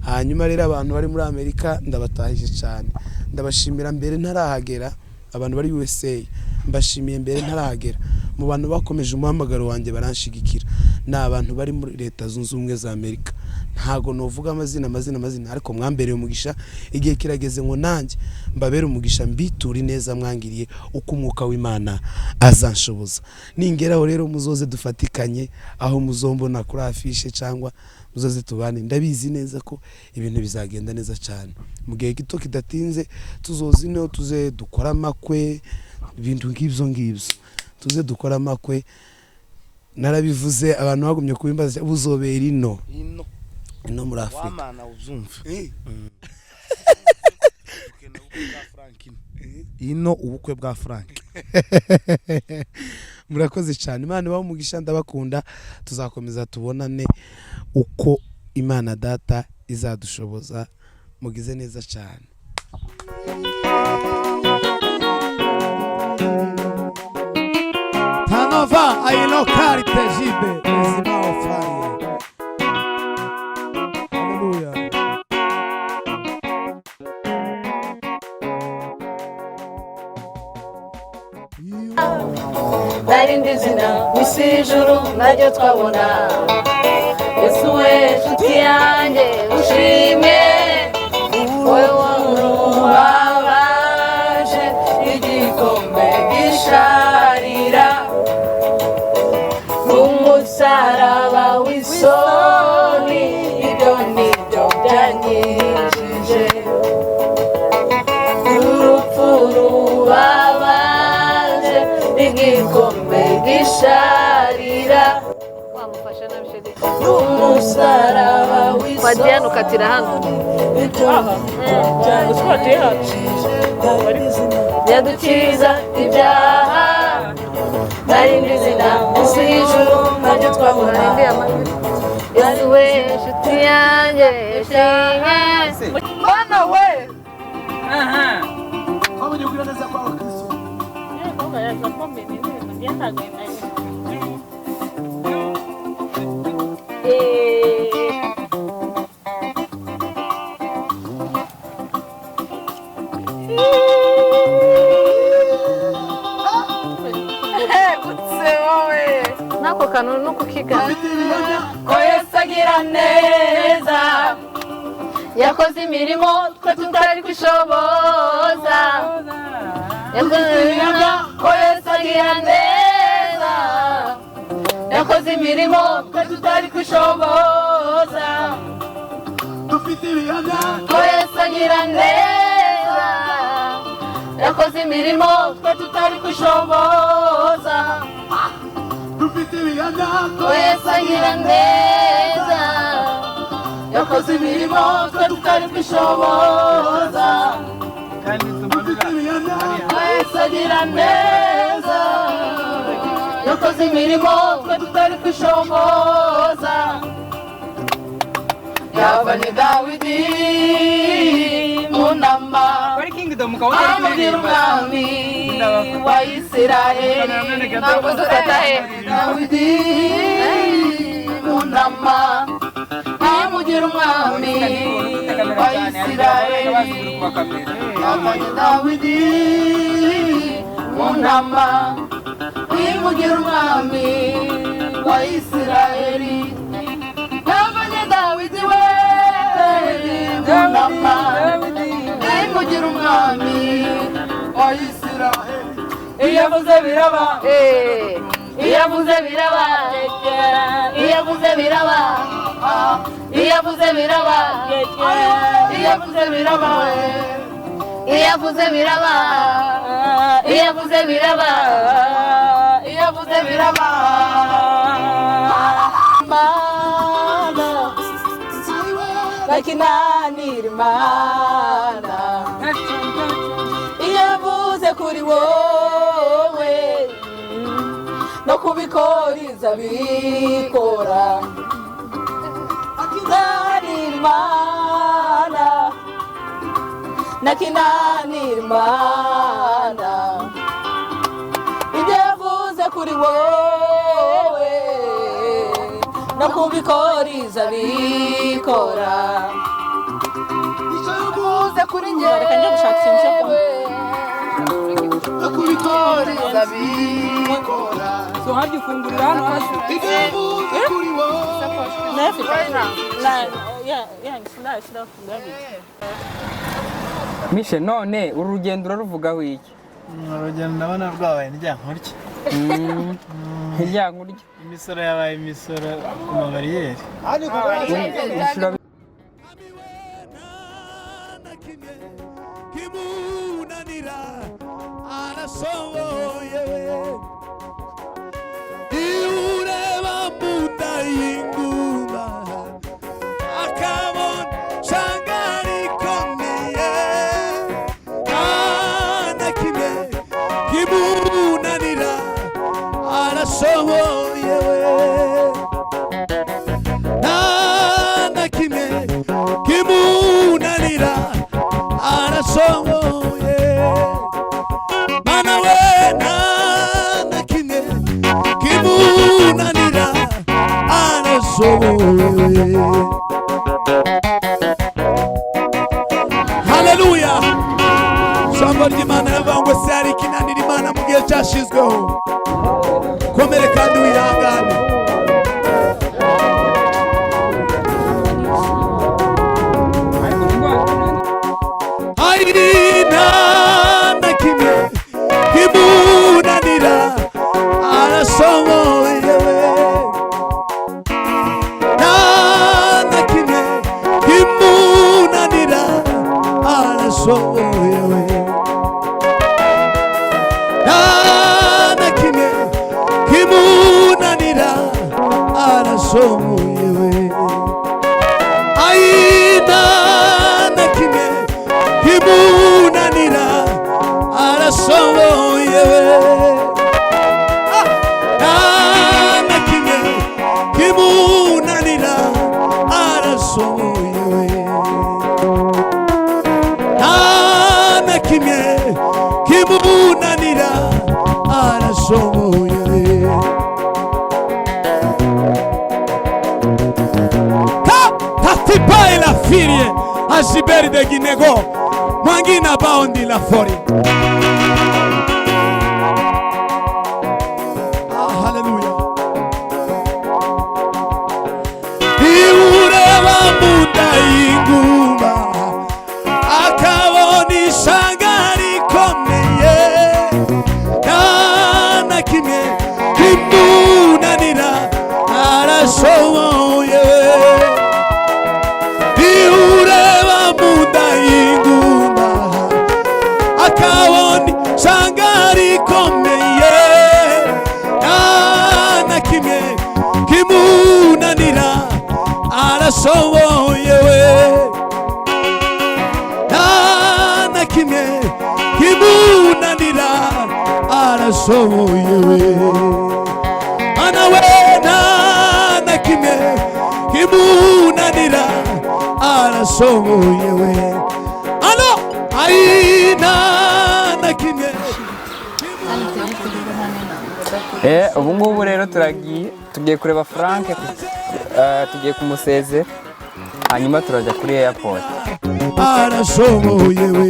Hanyuma rero abantu bari muri Amerika ndabatahije cyane, ndabashimira mbere ntarahagera. Abantu bari USA mbashimiye mbere ntarahagera. Mu bantu bakomeje umuhamagaro wanjye baranshigikira ni abantu bari muri Leta Zunze Ubumwe za Amerika. Ntago novuga amazina, amazina, amazina, ariko mwambereye umugisha. Igihe kirageze ngo nanjye mbabere umugisha, mbiture neza mwangiriye, uko umwuka w'Imana azanshoboza. Ningeraho rero muzoze dufatikanye, aho muzombona kuri afishe cyangwa Muzaze tubane, ndabizi neza ko ibintu bizagenda neza cyane mu gihe gito kidatinze. Tuzoza ino, tuze dukora amakwe, ibintu nk'ibyo ngibyo, tuze dukora amakwe. Narabivuze, abantu bagumye kubimbaza, buzobera ino Ino. Ino muri Afurika. Wamana ubyumve. Ino ubukwe bwa Frank. Murakoze cyane, Imana ibahe umugisha, ndabakunda. Tuzakomeza tubonane uko Imana Data izadushoboza. Mugize neza cyane. Tanova ailokari tejibe ezimao faye. Haleluya. Narindi zina munsi y'ijuru naryo twabona. Yesu we nshuti yanjye ushime, wowe wababaje igikombe gisharira, umusaraba w'isoni, ibyo nibyo byanyijije urupfu rubabaje, igikombe gisharira, umusaraba w'isoni. Kwa Diane ukatira hano. Byadukiza ibyaha, narindi zina munsi y'ijuru naryo twabona. Yesu we nshuti yanjye ushimwe. Mana we. Twabonye kugira neza kwawe Kristo. Gutse wowe. N'ako kantu no kukigana. Ko Yesu agira neza, yakoze imirimo twe tutari kwishoboza. Yakoze imirimo, ko Yesu agira neza, yakoze imirimo twe tutari kwishoboza. Dufite ibihamya. Ko Yesu agira neza, yakoze imirimo twe tutari kwishoboza. Dufite ibihamya. Ko Yesu agira neza, yakoze imirimo twe tutari kwishoboza. Dufite ibihamya. Ko Yesu agira neza, yakoze imirimo twe tutari kwishoboza. Yavanye Dawidi mu nama, amugira umwami wa Isiraheli. Ntabwo dufata he. Dawidi mu nama, amugira umwami wa Isiraheli. Yavanye Dawidi mu nama, imugira umwami wa Isiraheli. Yavanye Dawidi we mu nama, imugira umwami wa Isiraheli. Iyo avuze biraba. Iyo avuze biraba. Iyo avuze biraba. Iyo avuze biraba. Iyo avuze biraba. Iyo avuze biraba. Iyo avuze biraba. Iyo avuze biraba. Mana bakinanira Imana, iyo avuze kuri wowe no kubikora izabikora. Akinanira Imana, nakinanira Imana, ibyo yavuze kuri wowe no kubikora izabikora. Icyo yavuze kuri Reka njye gushaka ikintu cyo kunywa. njyewe no kubikora izabikora. So harya ufungurira hano hasi. Ibyo yavuze kuri wowe. Mishe, none uru rugendo uraruvugaho iki? Urugendo ndabona rwabaye ndyankurye. Imiryango urya. Imisoro yabaye imisoro ku mabariyeri. Kimunanira arashoboye iureba munda y'inguma akabona shanga rikomeye nta kimwe kimunanira arashoboye nta kimwe kimunanira arashoboye mana we nta na kimwe kimunanira arashoboye. Haleluya. Ijambo ry'Imana rivuga ngo se hari ikinanira Imana mu gihe cyashyizweho. Komere kandi wihangane. Aina na kimwe kimunanira arashoboye nta na kimwe kimunanira arashoboye nta na kimwe kimunanira arashoboye aina na kimwe kimunanira arashoboye nta na kimwe kimunanira arashoboye nta na kimwe kimunanira arashoboye. Tatipa la firie ajiberi de Guinego mwangina baondi la fori. Ah, haleluya. Iureba munda y'inguma akabona ishanga rikomeye nta na kimwe kimunanira arashoboye. Iureba munda y'inguma akabona ishanga rikomeye nta na kimwe kimunanira arashoboye nta na kimwe kimunanira arashoboye mana we nta na kimwe kimunanira arashoboye we ano aina na kimwe. Ubu ngubu rero turagiye tugiye kureba Frank, tugiye kumusezera hanyuma turajya kuri airport. Arashoboye we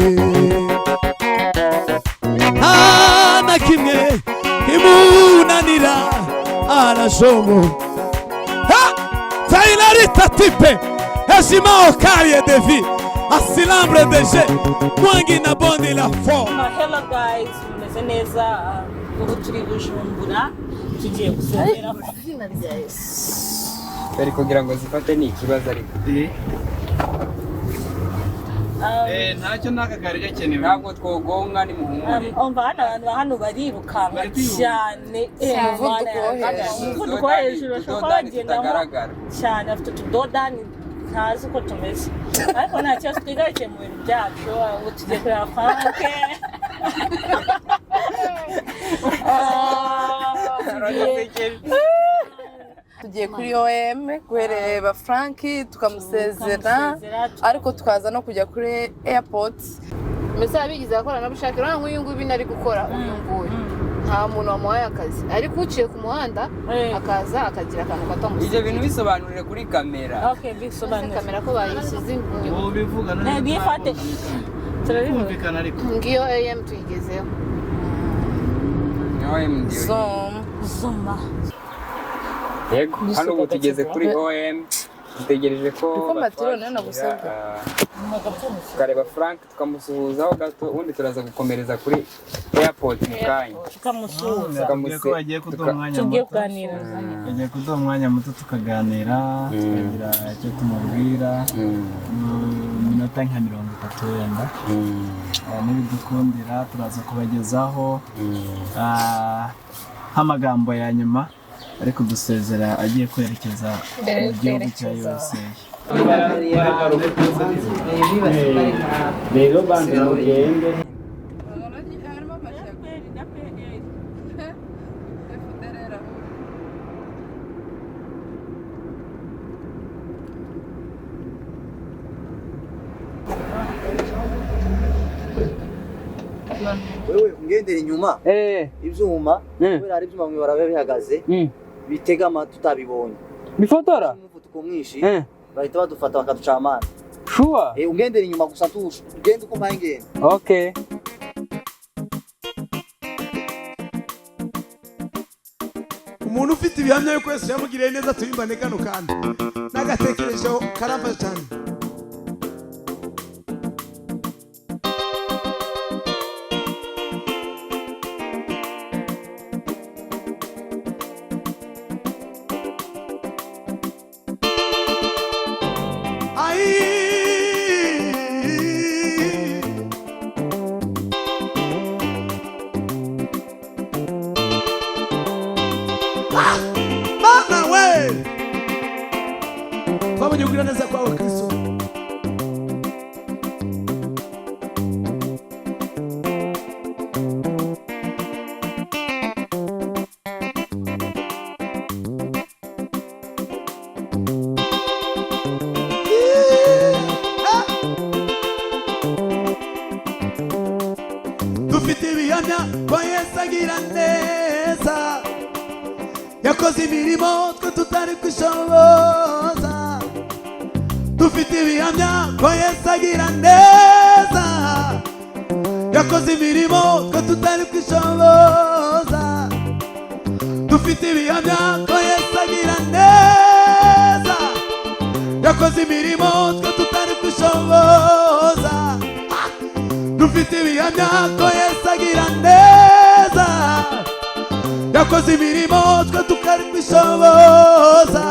nta na kimwe kimunanira arashoboye. Tailarita tipe heshima okarie de vie asilambre de je mwangi na bondi la fo. Hello guys, mumeze neza? Ubu turi Bujumbura tugiye gusezera. Bari kugira ngo zifate ni ikibazo ariko. Ntacyo n'akagari gakenewe. Ntabwo twogonga ni muhumure. Umva hano abantu hano barirukanka cyane. Umuvuduko wo hejuru bashobora kuba bagendamo cyane, bafite utudodani ntazi uko tumeze ariko nta kibazo twigarukiye mu bintu byacu. Ubu tugiye kureba Frank. Tugiye kuri OM guhereba Frank tukamusezera ariko tukaza no kujya kuri airport. Mbese abigize abakoranabushake urabona nk'uyu nguyu ibintu ari gukora uyu nguyu nta muntu wamuhaye akazi ariko uciye ku muhanda akaza akagira akantu gato amusigira. Ibyo bintu bisobanurire kuri kamera. Okay, bisobanurire. Kamera ko bayishyize inyuma. Ubivuga none Bifate. Turabikumvikana ariko. Ngiyo AM tuyigezeho. Zoom. Zuma. Yego, hano ubu tugeze kuri OM. Dutegereje ko Kuko matiro nayo nagusabye. Tukareba Frank tukamusuhuzaho gato, ubundi turaza gukomereza kuri airport mu kanya. Tukamusuhuza. Ko bagiye kuduha umwanya Tugiye muto. kuganira. Bagiye kuduha umwanya muto tukaganira, tukagira icyo tumubwira mu minota nka 30 wenda. Nibidukundira turaza kubagezaho nk'amagambo ya nyuma ari kudusezera agiye kwerekeza Mbere mu yo gihugu cya kwerekeza. USA. Rero banze mugende. Wewe ungendera inyuma ibyuma, kubera hari ibyuma bimwe baraba bihagaze bitegama tutabibonye. Bifotora umuvuduko mwinshi bahita badufata bakaduca amande. Sure. Ungendera inyuma gusa tushe ugende uko mpaye ngenda. Okay. Umuntu ufite ibihamya yuko Yesu yamugiriye neza turimbane kano kantu n'agatekerezo karamfasha cyane. Ai. Mana we, twabonye kugira neza kwawe Kristo. Dufite ibihamya ko Yesu agira neza, yakoze imirimo twe tutari kwishoboza. Dufite ibihamya ko Yesu agira neza, yakoze imirimo twe tutari kwishoboza. Dufite ibihamya ko Yesu agira neza, yakoze imirimo twe tutari kwishoboza. Dufite ibihamya ko Yesu agira neza, yakoze imirimo twe tutari kwishoboza.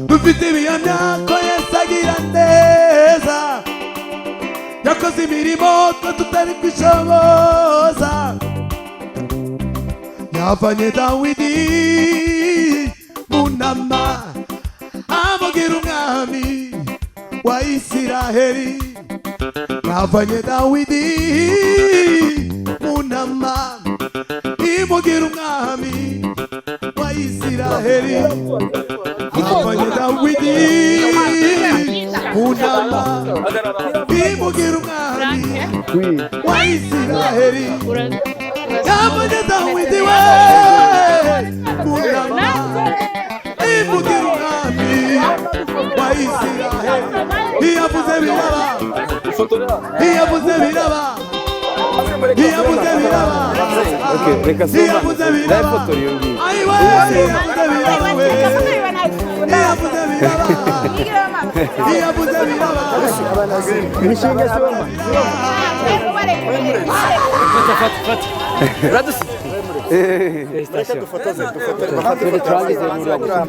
Dufite ibihamya ko Yesu agira neza, yakoze imirimo twe tutari kwishoboza. Yavanye Dawidi mu nama amugira umwami wa Isiraheli. Yavanye Dawidi mu nama imugira umwami wa Isiraheli. Yavanye Dawidi mu nama imugira umwami wa Isiraheli. Yavanye Dawidi we mu nama imugira umwami wa Isiraheli. Iyavuze biraba, iyavuze biraba, iyavuze biraba. Okay, reka soma. Iyavuze biraba. Ndayifotora iyo ngiyo. Ayiwe, iyavuze biraba we. Iyavuze biraba. Iyavuze biraba. Imishinga soma. Fata, fata, fata. Uradusize. Reka dufotoze. Turangize n'uriya gufotora.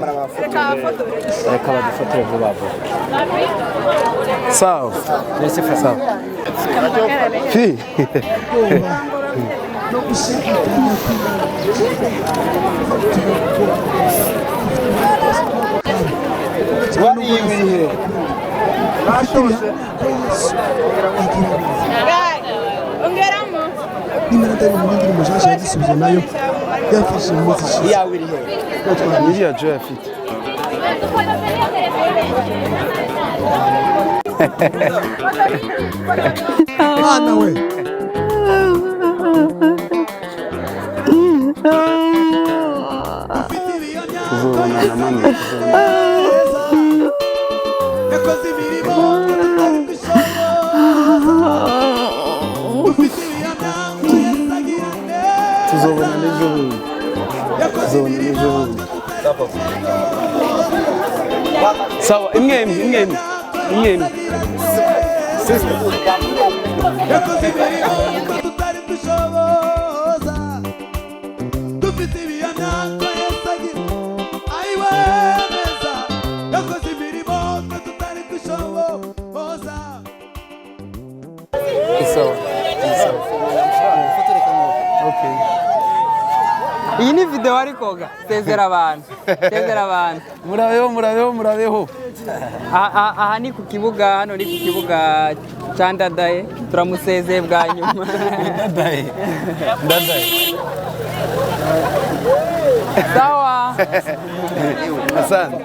Reka badufotore vuba vuba. Sawa. Sawa. Fi. Wari iri he? Ongeramo. Nimba ndari mu ndirimbo nshyashya yagisubizo nayo yamfashije mu minsi ishize. Iyawe iri he? Iriya Joy afite. Mana we. Tuzobonana mama. Tuzobonana. Yakoze imirimo tutari kwishoboza. Dufite ibihamya ko Yesu agira neza. Tuzobonana ejo bundi. Tuzobonana ejo bundi. Sawa, imwe imwe imwe imwe imwe. Sister. Yakoze imirimo tutari dushoboza, dufite ibihamya ko Yesu agira ayiwe neza. Yakoze imirimo tutari dushoboza. Sawa. Okay. Iyi ni video ariko ga sezera abantu. Sezera abantu. Murabeho, murabeho, murabeho. Aha ni ku kibuga, hano ni ku kibuga cya Ndadaye, turamusezeye bwa nyuma. Ndadaye. Ndadaye. Sawa. Asante.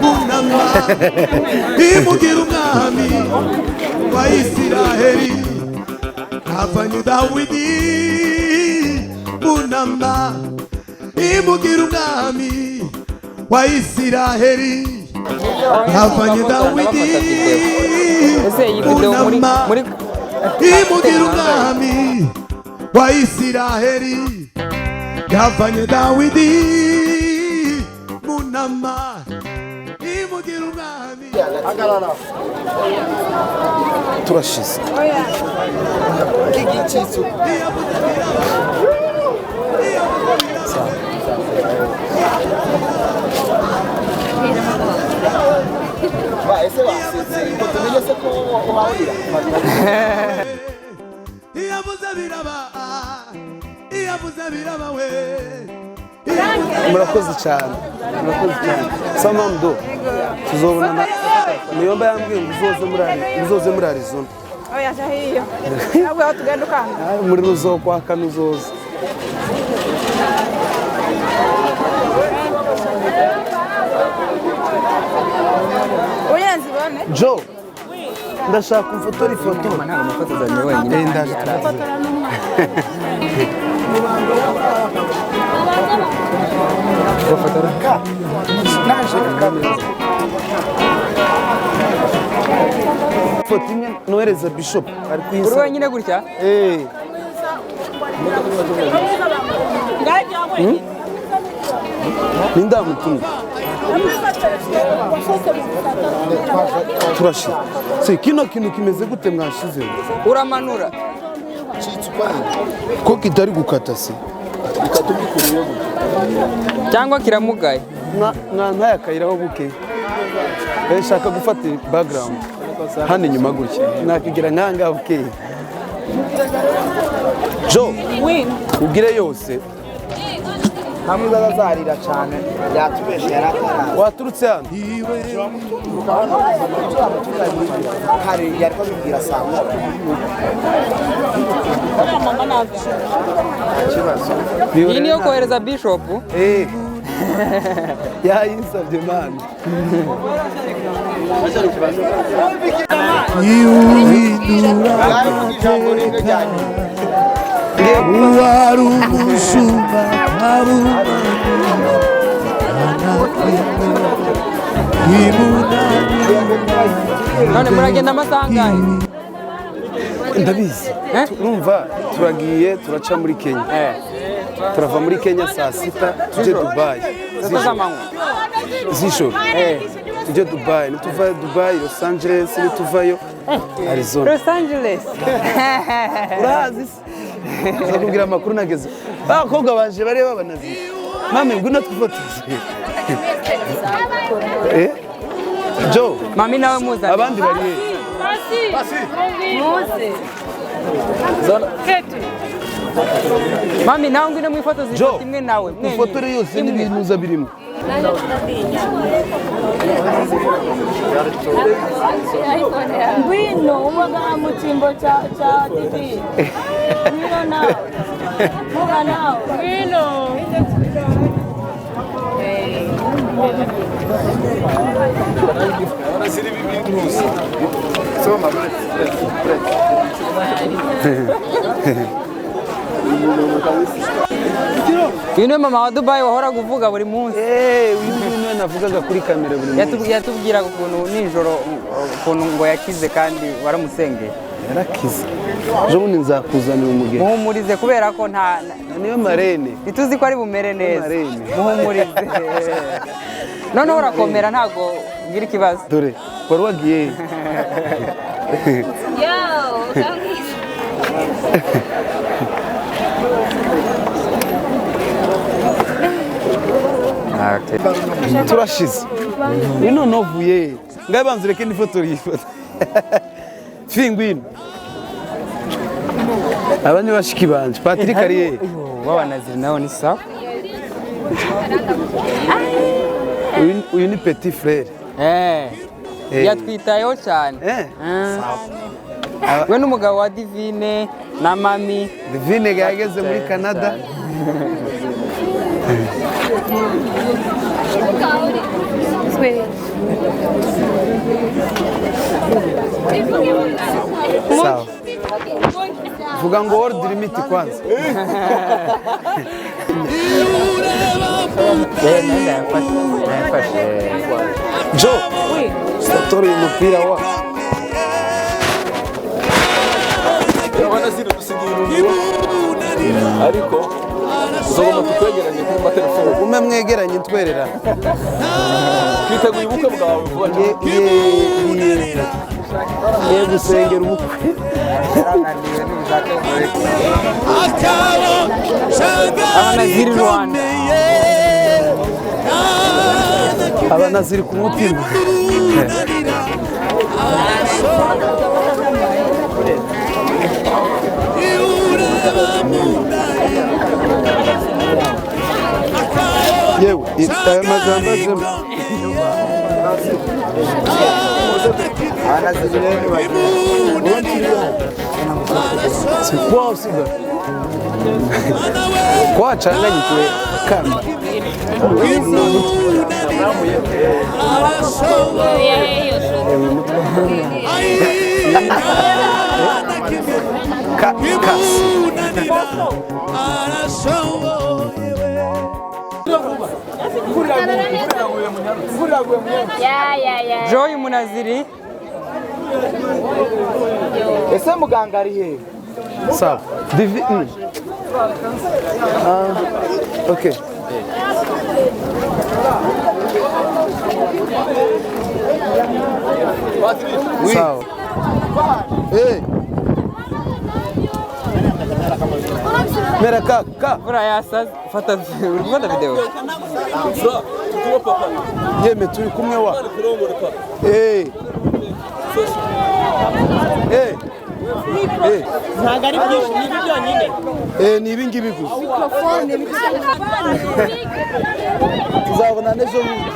Munama imugira umwami wa Isiraheli, avanye Dawidi. Munama imugira umwami wa Isiraheli, avanye Dawidi. Ese iyi video muri Munama muri imugira umwami wa Isiraheli, yavanye Dawidi. Munama imugira umwami. Turashize. Ese wasetse ngo tumenye se ko uhahurira. Iyavuze biraba, iyavuze biraba we. Murakoze cyane. Murakoze cyane. Samamdo. Tuzobonana. Niyomba yambwiye ngo uzoze muri Arizona. Oya hiyo. Ntabwo aho tugenda ukanga. Muri ruzokwaka nuzoza. Oya nzibone. Joe. Ndashaka umfotora ifoto. Ntabwo mufotozanye wenyine. Ndaje turaza. Bafotora. Naje kamera. Ifoto imwe nohereza Bishop ari kuyisaba. Uri wenyine gutya? Eh. Nindamutumye. Turashira. Se kino kintu kimeze gute mwashizeho? Uramanura. Ko kitari gukata se? Cyangwa kiramugaye. Mwa akayiraho buke. Shaka gufata background. Hano inyuma gutya. Nakigira nkanga buke. Jo. Ugire yose. Hamwe bazarira cyane yatubeshe yarakara. Waturutse hano. Hari yari kubibwira saa moya. Iyi niyo kohereza Bishop. Eh. Yayinsabye man. Uwari umushumba None muragenda amasaha angahe? Ndabizi. Urumva turagiye turaca muri Kenya. Turava muri Kenya saa 6 tujye Dubai. Z'ijoro. Tujye Dubai, nituva Dubai, Los Angeles, nituvayo Arizona. Los Angeles. Urahazi se? Nzakubwira amakuru nageze. Abakobwa baje bareba banazi. Mame ngwino twifotoze. Eh? Joe, mami nawe muzane. Abandi bari he? Pasi. Muze. Mami nawe ngwino mwifotoze ifoto imwe nawe. Ufotore yose n'ibintu uza birimo. Ngwino umugana mu cyimbo cya Didi. Ngwino nawe. Muga nawe. Ngwino. Uyu niwe mama wa Dubai wahoraga uvuga buri munsi. Uyu nguyu niwe navugaga kuri kamera buri munsi. Yatubwiraga ukuntu nijoro ukuntu ngo yakize kandi waramusengeye. Yarakize. Ejo bundi nzakuzanira umugeni. Muhumurize kubera ko nta niyo marene. Ntituzi ko ari bumere neza. Muhumurize. Noneho urakomera ntago ugira ikibazo. Dore wari wagiye. Yo, turashize. Ni none uvuye. Ngaye banza ureke n'ifoto yifoto. Fingwino. Aba ni bashiki banje. Patrick ariye. Wabanaziri nawe ni sawa. Uyu ni petit frère. Yatwitayeho cyane. We n'umugabo wa Divine na mami. Divine yageze muri Canada. Sawa. Vuga ngo world limit kwanza. Jo, satori umupira wa. Abana ziri dusigiye irungu. Ariko uzogomba tukwegeranye kuri matelefone. Ume mwegeranye twerera. Twiteguye ubukwe bwawe vuba. Ye gusengera ubukwe. Abana ziri Rwanda. Abana ziri ku mutima. Yewe, aya magambo azemo. Kwa usiga. Kwa changanyikwe kamba. Joy Munaziri. Ese muganga ari he? Sawa. Divi. Okay. Sawa. Mera ka ka. Bura yasa fata uri gufata video. Yeme turi kumwe wa. Ntabwo ari byinshi ni ibi byonyine. Ni ibi ngibi gusa. Tuzabona n'ejo bundi.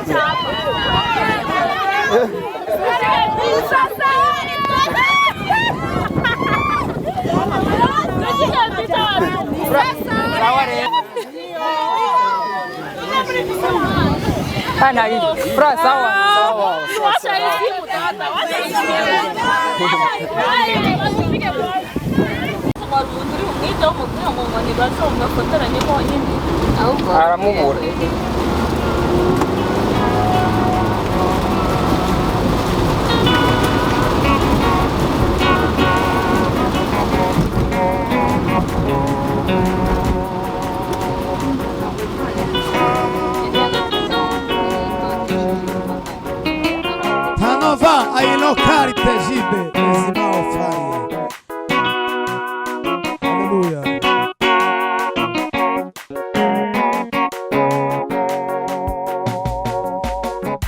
Sawa. Aramubura. Tanova ailokarite jibe ezima ofaye. Haleluya.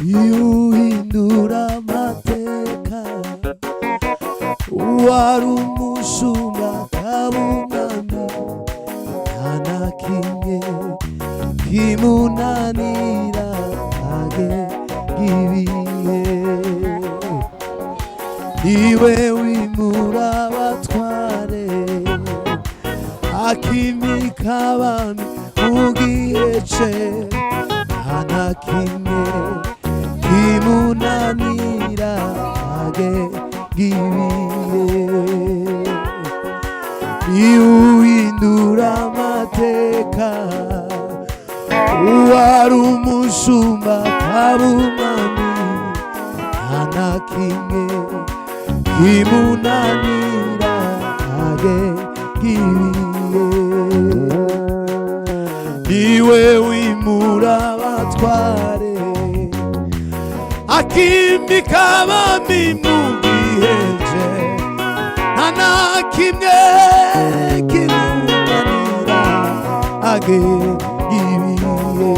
Yuhindura amateka wari umushumba akaba umwami nta na kimwe kimunanira agenga ibihe niwe wimura abatware akimika abami mu gihe cye nta na kimwe kimunanira agenga ibihe yuhindura amateka wari umushumba akaba umwami nta na kimwe kimunanira. Akimika abami mu gihe cye, nta na kimwe kimunanira agenga ibihe.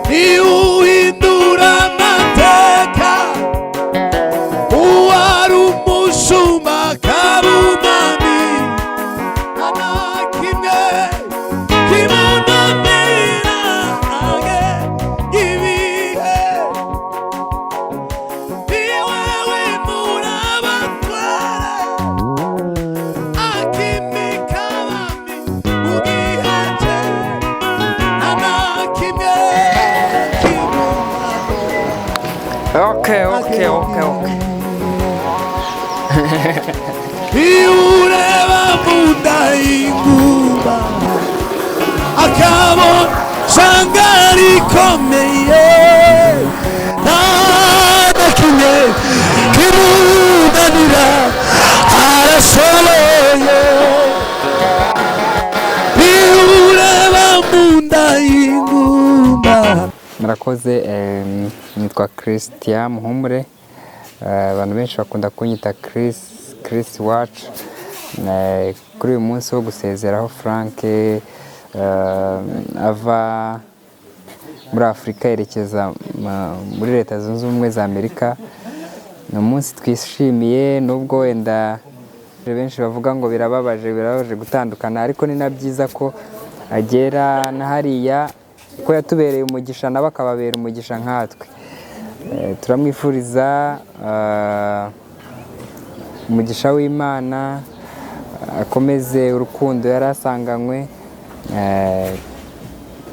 Niwuhindura amateka, uwari umushumba akaba umwami, nta na kimwe kimunanira agenga ibihe. Ni wewe murabatware, akimika abami mu gihe cye, nta na kimwe. Okay. Iyo ureba mu nda y'ingumba akabona shanga rikomeye, nta na kimwe kimunanira, arashoboye. Iyo ureba mu nda y'ingumba. Murakoze. Nitwa Christian Muhumure. Abantu benshi bakunda kunyita Chris, Chris Watch. Kuri uyu munsi wo gusezeraho Frank, ava muri Afurika yerekeza muri Leta Zunze Ubumwe za Amerika, ni umunsi twishimiye, nubwo wenda benshi bavuga ngo birababaje, birababaje gutandukana, ariko ni na byiza ko agera na hariya, ko yatubereye umugisha nabo akababera umugisha nkatwe. Turamwifuriza umugisha w'Imana, akomeze urukundo yari asanganywe.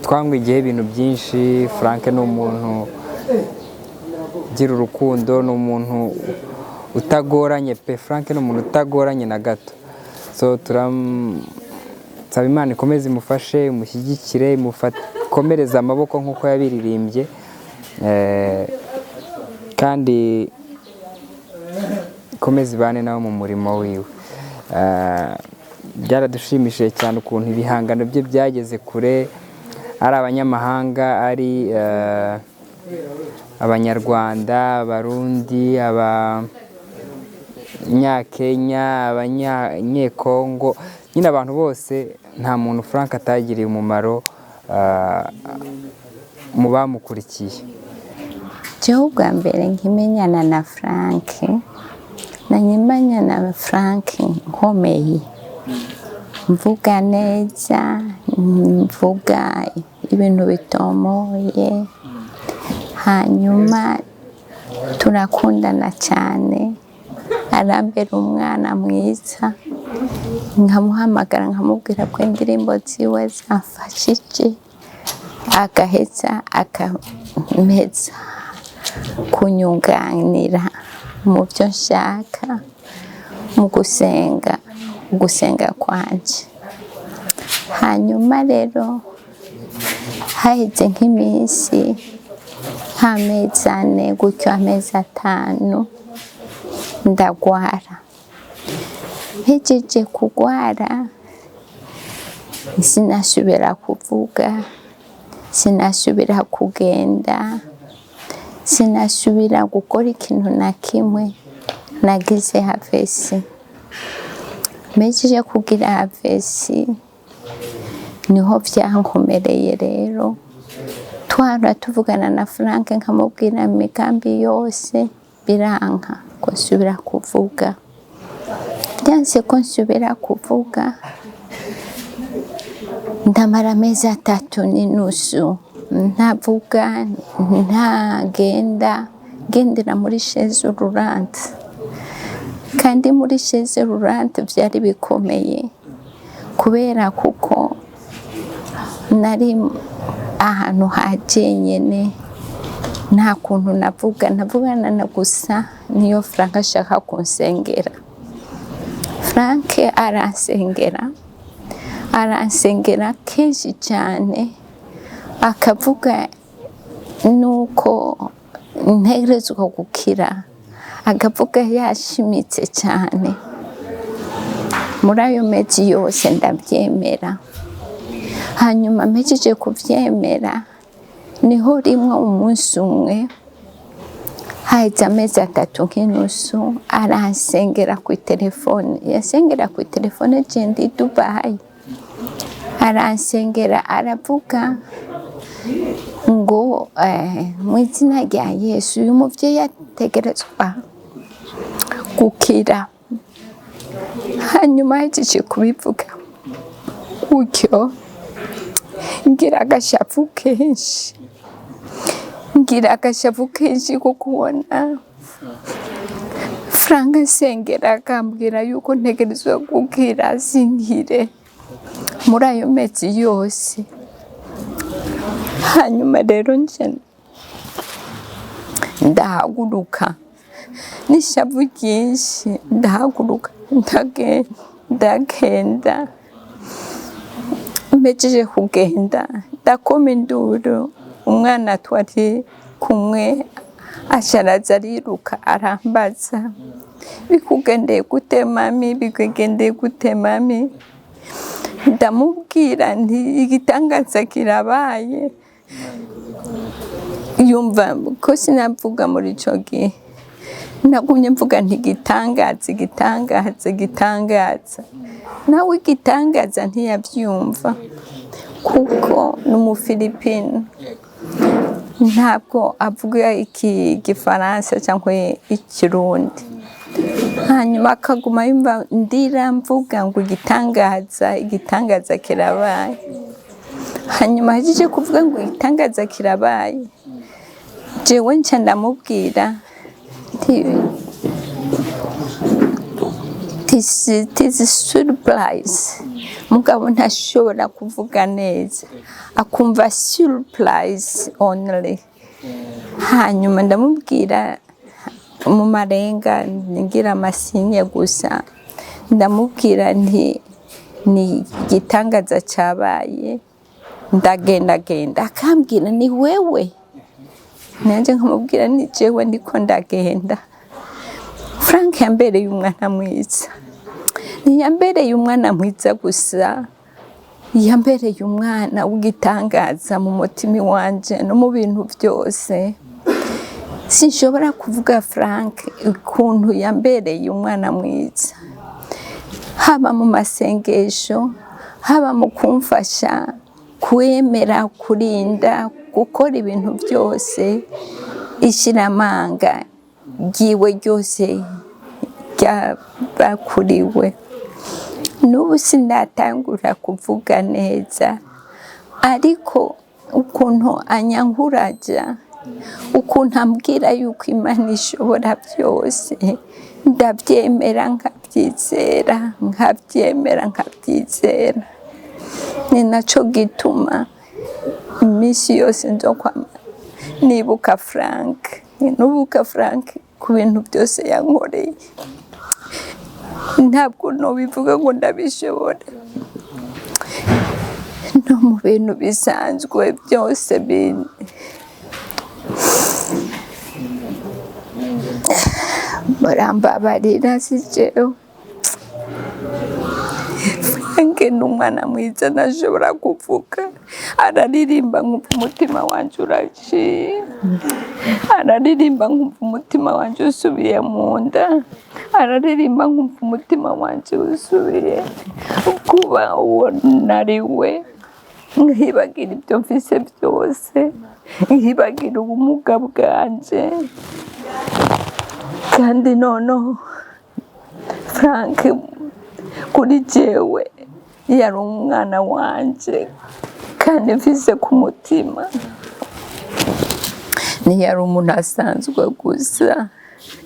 Twamwigiyeho ibintu byinshi. Frank ni umuntu ugira urukundo, ni umuntu utagoranye pe. Frank ni umuntu utagoranye na gato. So nsaba Imana ikomeze imufashe, imushyigikire, imukomereze amaboko nk'uko yabiririmbye, kandi ikomeze ibane nawe mu murimo wiwe. Byaradushimishije cyane ukuntu ibihangano bye byageze kure, ari abanyamahanga, ari Abanyarwanda, Abarundi, Abanyakenya, Abanyekongo, nyine abantu bose. Nta muntu Frank atagiriye umumaro mu bamukurikiye. Jewe ubwa mbere nkimenyana na Frank, nanyimanya na Frank nkomeye, mvuga neza, mvuga ibintu bitomoye, hanyuma turakundana cyane, arambera umwana mwiza, nkamuhamagara nkamubwira ko indirimbo ziwe zamfashije, agaheza akameza kunyunganira mu byo nshaka, mu gusenga, gusenga kwanje. Hanyuma rero haheze nk'iminsi nk'amezi 4 gutyo, amezi 5, ndagwara. Mpejeje kugwara sinasubira kuvuga, sinasubira kugenda, sinasubira gukora ikintu na kimwe. Nagize AVC. Mpejeje kugira AVC niho vyankomereye rero. Twara tuvugana na Frank nkamubwira imigambi yose, biranka ko nsubira kuvuga. Byanse ko nsubira kuvuga, ndamara amezi 3.5 ntavuga, ntagenda, ngendera muri chaise roulante. Kandi muri chaise roulante byari bikomeye, kubera kuko nari ahantu ha jenyene, nta kuntu navuga, navugana na gusa niyo Frank ashaka kunsengera. Frank aransengera, aransengera kenshi cyane, akavuga nuko ntegerezwa gukira, akavuga yashimitse cyane. Muri ayo mezi yose ndabyemera. Hanyuma mpejeje kubyemera, Niho rimwe umunsi umwe haheze amezi 3 nk'inusu aransengera ku telefone, yasengera ku telefone je ndi Dubai, aransengera aravuga ngo mu izina rya Yesu uyu muvyeyi ategerezwa gukira. Hanyuma ahejeje kubivuga gutyo ngira agashavu kenshi, ngira agashavu kenshi ko kubona Frank nsengera akambwira yuko ntegerezwa gukira sinkire muri ayo mezi yose. Hanyuma rero nje ndahaguruka n'ishavu ryinshi, ndahaguruka ndagenda, mpejeje kugenda ndakoma induru, umwana twari kumwe asharaza ariruka arambaza bikugendeye gute mami, bikugendeye gute mami? Ndamubwira nti igitangaza kirabaye. Yumva ko sinavuga muri ico gihe, nagumye mvuga nti igitangaza, igitangaza, igitangaza. Nawe igitangaza ntiyavyumva kuko ni umufilipino, ntabwo avuga igifaransa cyangwa ikirundi. Hanyuma akaguma yumva ndira mvuga ngo igitangaza, igitangaza kirabaye. Hanyuma ahejeje kuvuga ngo igitangaza kirabaye, jewe nca ndamubwira nti this is surprise. Mugabo ntashobora kuvuga neza, akumva surprise only. Hanyuma ndamubwira mu marenga ngira amasinye gusa, ndamubwira nti ni igitangaza cyabaye, ndagendagenda. Akambwira ni wewe, nanje nkamubwira ni jewe ndiko ndagenda. Frank yambereye umwana mwiza, ntiyambereye umwana mwiza gusa, yambereye umwana w'igitangaza mu mutima wanje no mu bintu byose. Sinshobora kuvuga Frank ukuntu yambereye umwana mwiza, haba mu masengesho, haba mu kumfasha kwemera, kurinda, gukora ibintu byose. Ishiramanga ryiwe ryose ryabakuriwe. N'ubu sindatangura kuvuga neza, ariko ukuntu anyankuraja, ukuntu ambwira yuko Imana ishobora byose, ndabyemera nkabyizera, nkabyemera nkabyizera. Ni naco gituma iminsi yose nzokwama nibuka Frank, nibuka Frank ku bintu byose yankoreye. Ntabwo nobivuga ngo ndabishobora, no mu bintu bisanzwe byose murambabarira si jewe. Frank ni umwana mwiza ntashobora kuvuga, araririmba nkumva umutima wanje uraciye, araririmba nkumva umutima wanje usubiye mu nda, araririmba nkumva umutima wanje usubiye kuba uwo nari we, nkibagira ibyo mfise byose, nkibagira ubumuga bwanje. Kandi noneho Frank kuri jewe yari umwana wanje kandi mfise ku mutima, ntiyari umuntu asanzwe gusa,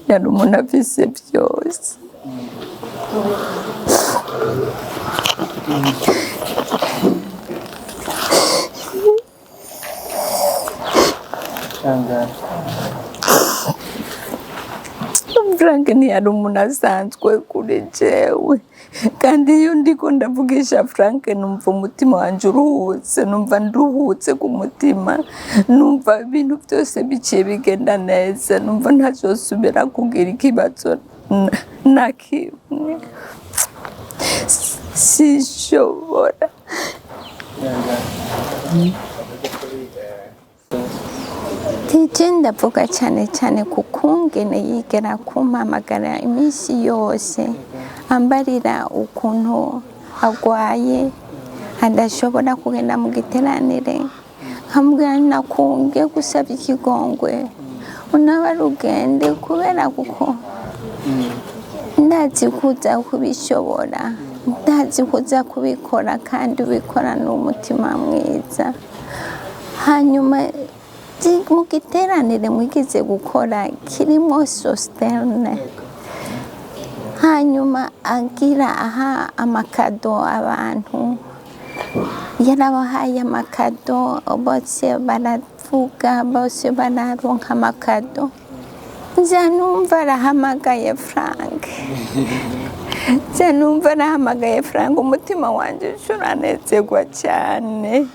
yari umuntu afise byose. Frank ntiyari umuntu asanzwe kuri jewe, kandi iyo ndiko ndavugisha Frank numva umutima wanje uruhutse, numva nduhutse ku mutima, numva ibintu byose biciye bigenda neza, numva ntazosubira kugira ikibazo na kimwe. Sinshobora. DJ ndavuga cyane cyane ku kungene yigera kumpamagara iminsi yose ambarira ukuntu agwaye, adashobora kugenda mu giteranire, nkamubwira nakunge gusaba ikigongwe unaba rugende, kubera kuko ndazi kuza kubishobora, ndazi kuza kubikora kandi ubikora n'umutima mwiza. Hanyuma mu giteranire mwigize gukora kirimo sositerne, hanyuma agira aha amakado abantu, yarabahaye amakado bose baravuga, bose bararonka amakado. Nza numva arahamagaye Frank, nza numva arahamagaye Frank, umutima wanjye uranezerwa cyane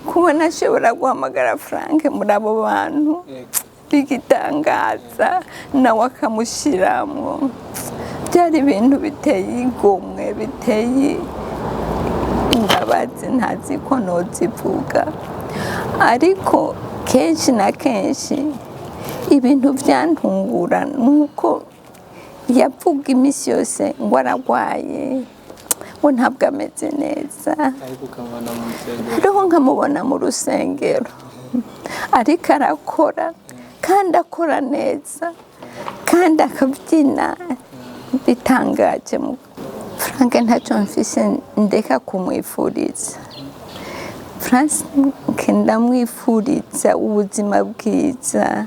kubona ashobora guhamagara Frank muri abo bantu bigitangaza, nawe akamushyiramo. Byari ibintu biteye igomwe, biteye imbabazi, ntazi ko nozivuga, ariko kenshi na kenshi ibintu byantungura nuko yavuga iminsi yose ngo aragwaye, ngo ntabwo ameze neza, ariko nkamubona mu rusengero ariko arakora, kandi akora neza, kandi akabyina bitangaje. Frank ntacyo mfise ndeka kumwifuriza. Frank ndamwifuriza ubuzima bwiza,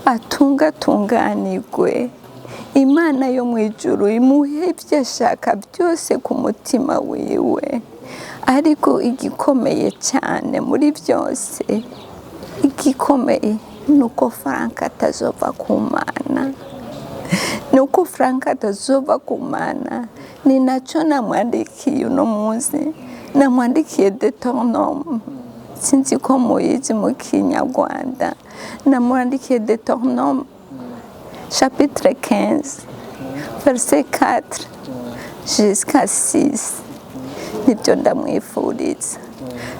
atungatunganirwe, Imana yo mu ijuru imuhe ibyo ashaka byose ku mutima wiwe. Ariko igikomeye cyane muri byose, igikomeye nuko Frank atazova ku Mana, nuko Frank atazova ku Mana. Ni nacyo namwandikiye uno munsi, namwandikiye Deuteronome, sinzi ko muyizi mu Kinyarwanda, namwandikiye Deuteronome chapitre 15 verset 4 jusqu'à 6. Nibyo ndamwifuriza,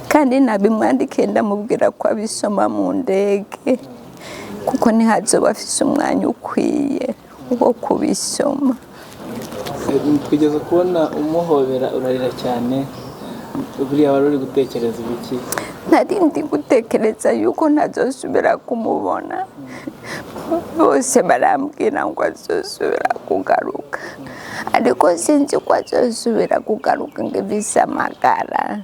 kandi nabimwandikiye ndamubwira ko abisoma mu ndege, kuko ntihazoba afise umwanya ukwiye wo kubisoma. Twigeze kubona umuhobera urarira cyane, buriya wari uri gutekereza ibiki? Nari ndi gutekereza yuko ntazosubira kumubona. Bose barambwira ngo azosubira kugaruka, ariko sinzi ko azosubira kugaruka ngo mvise amagara.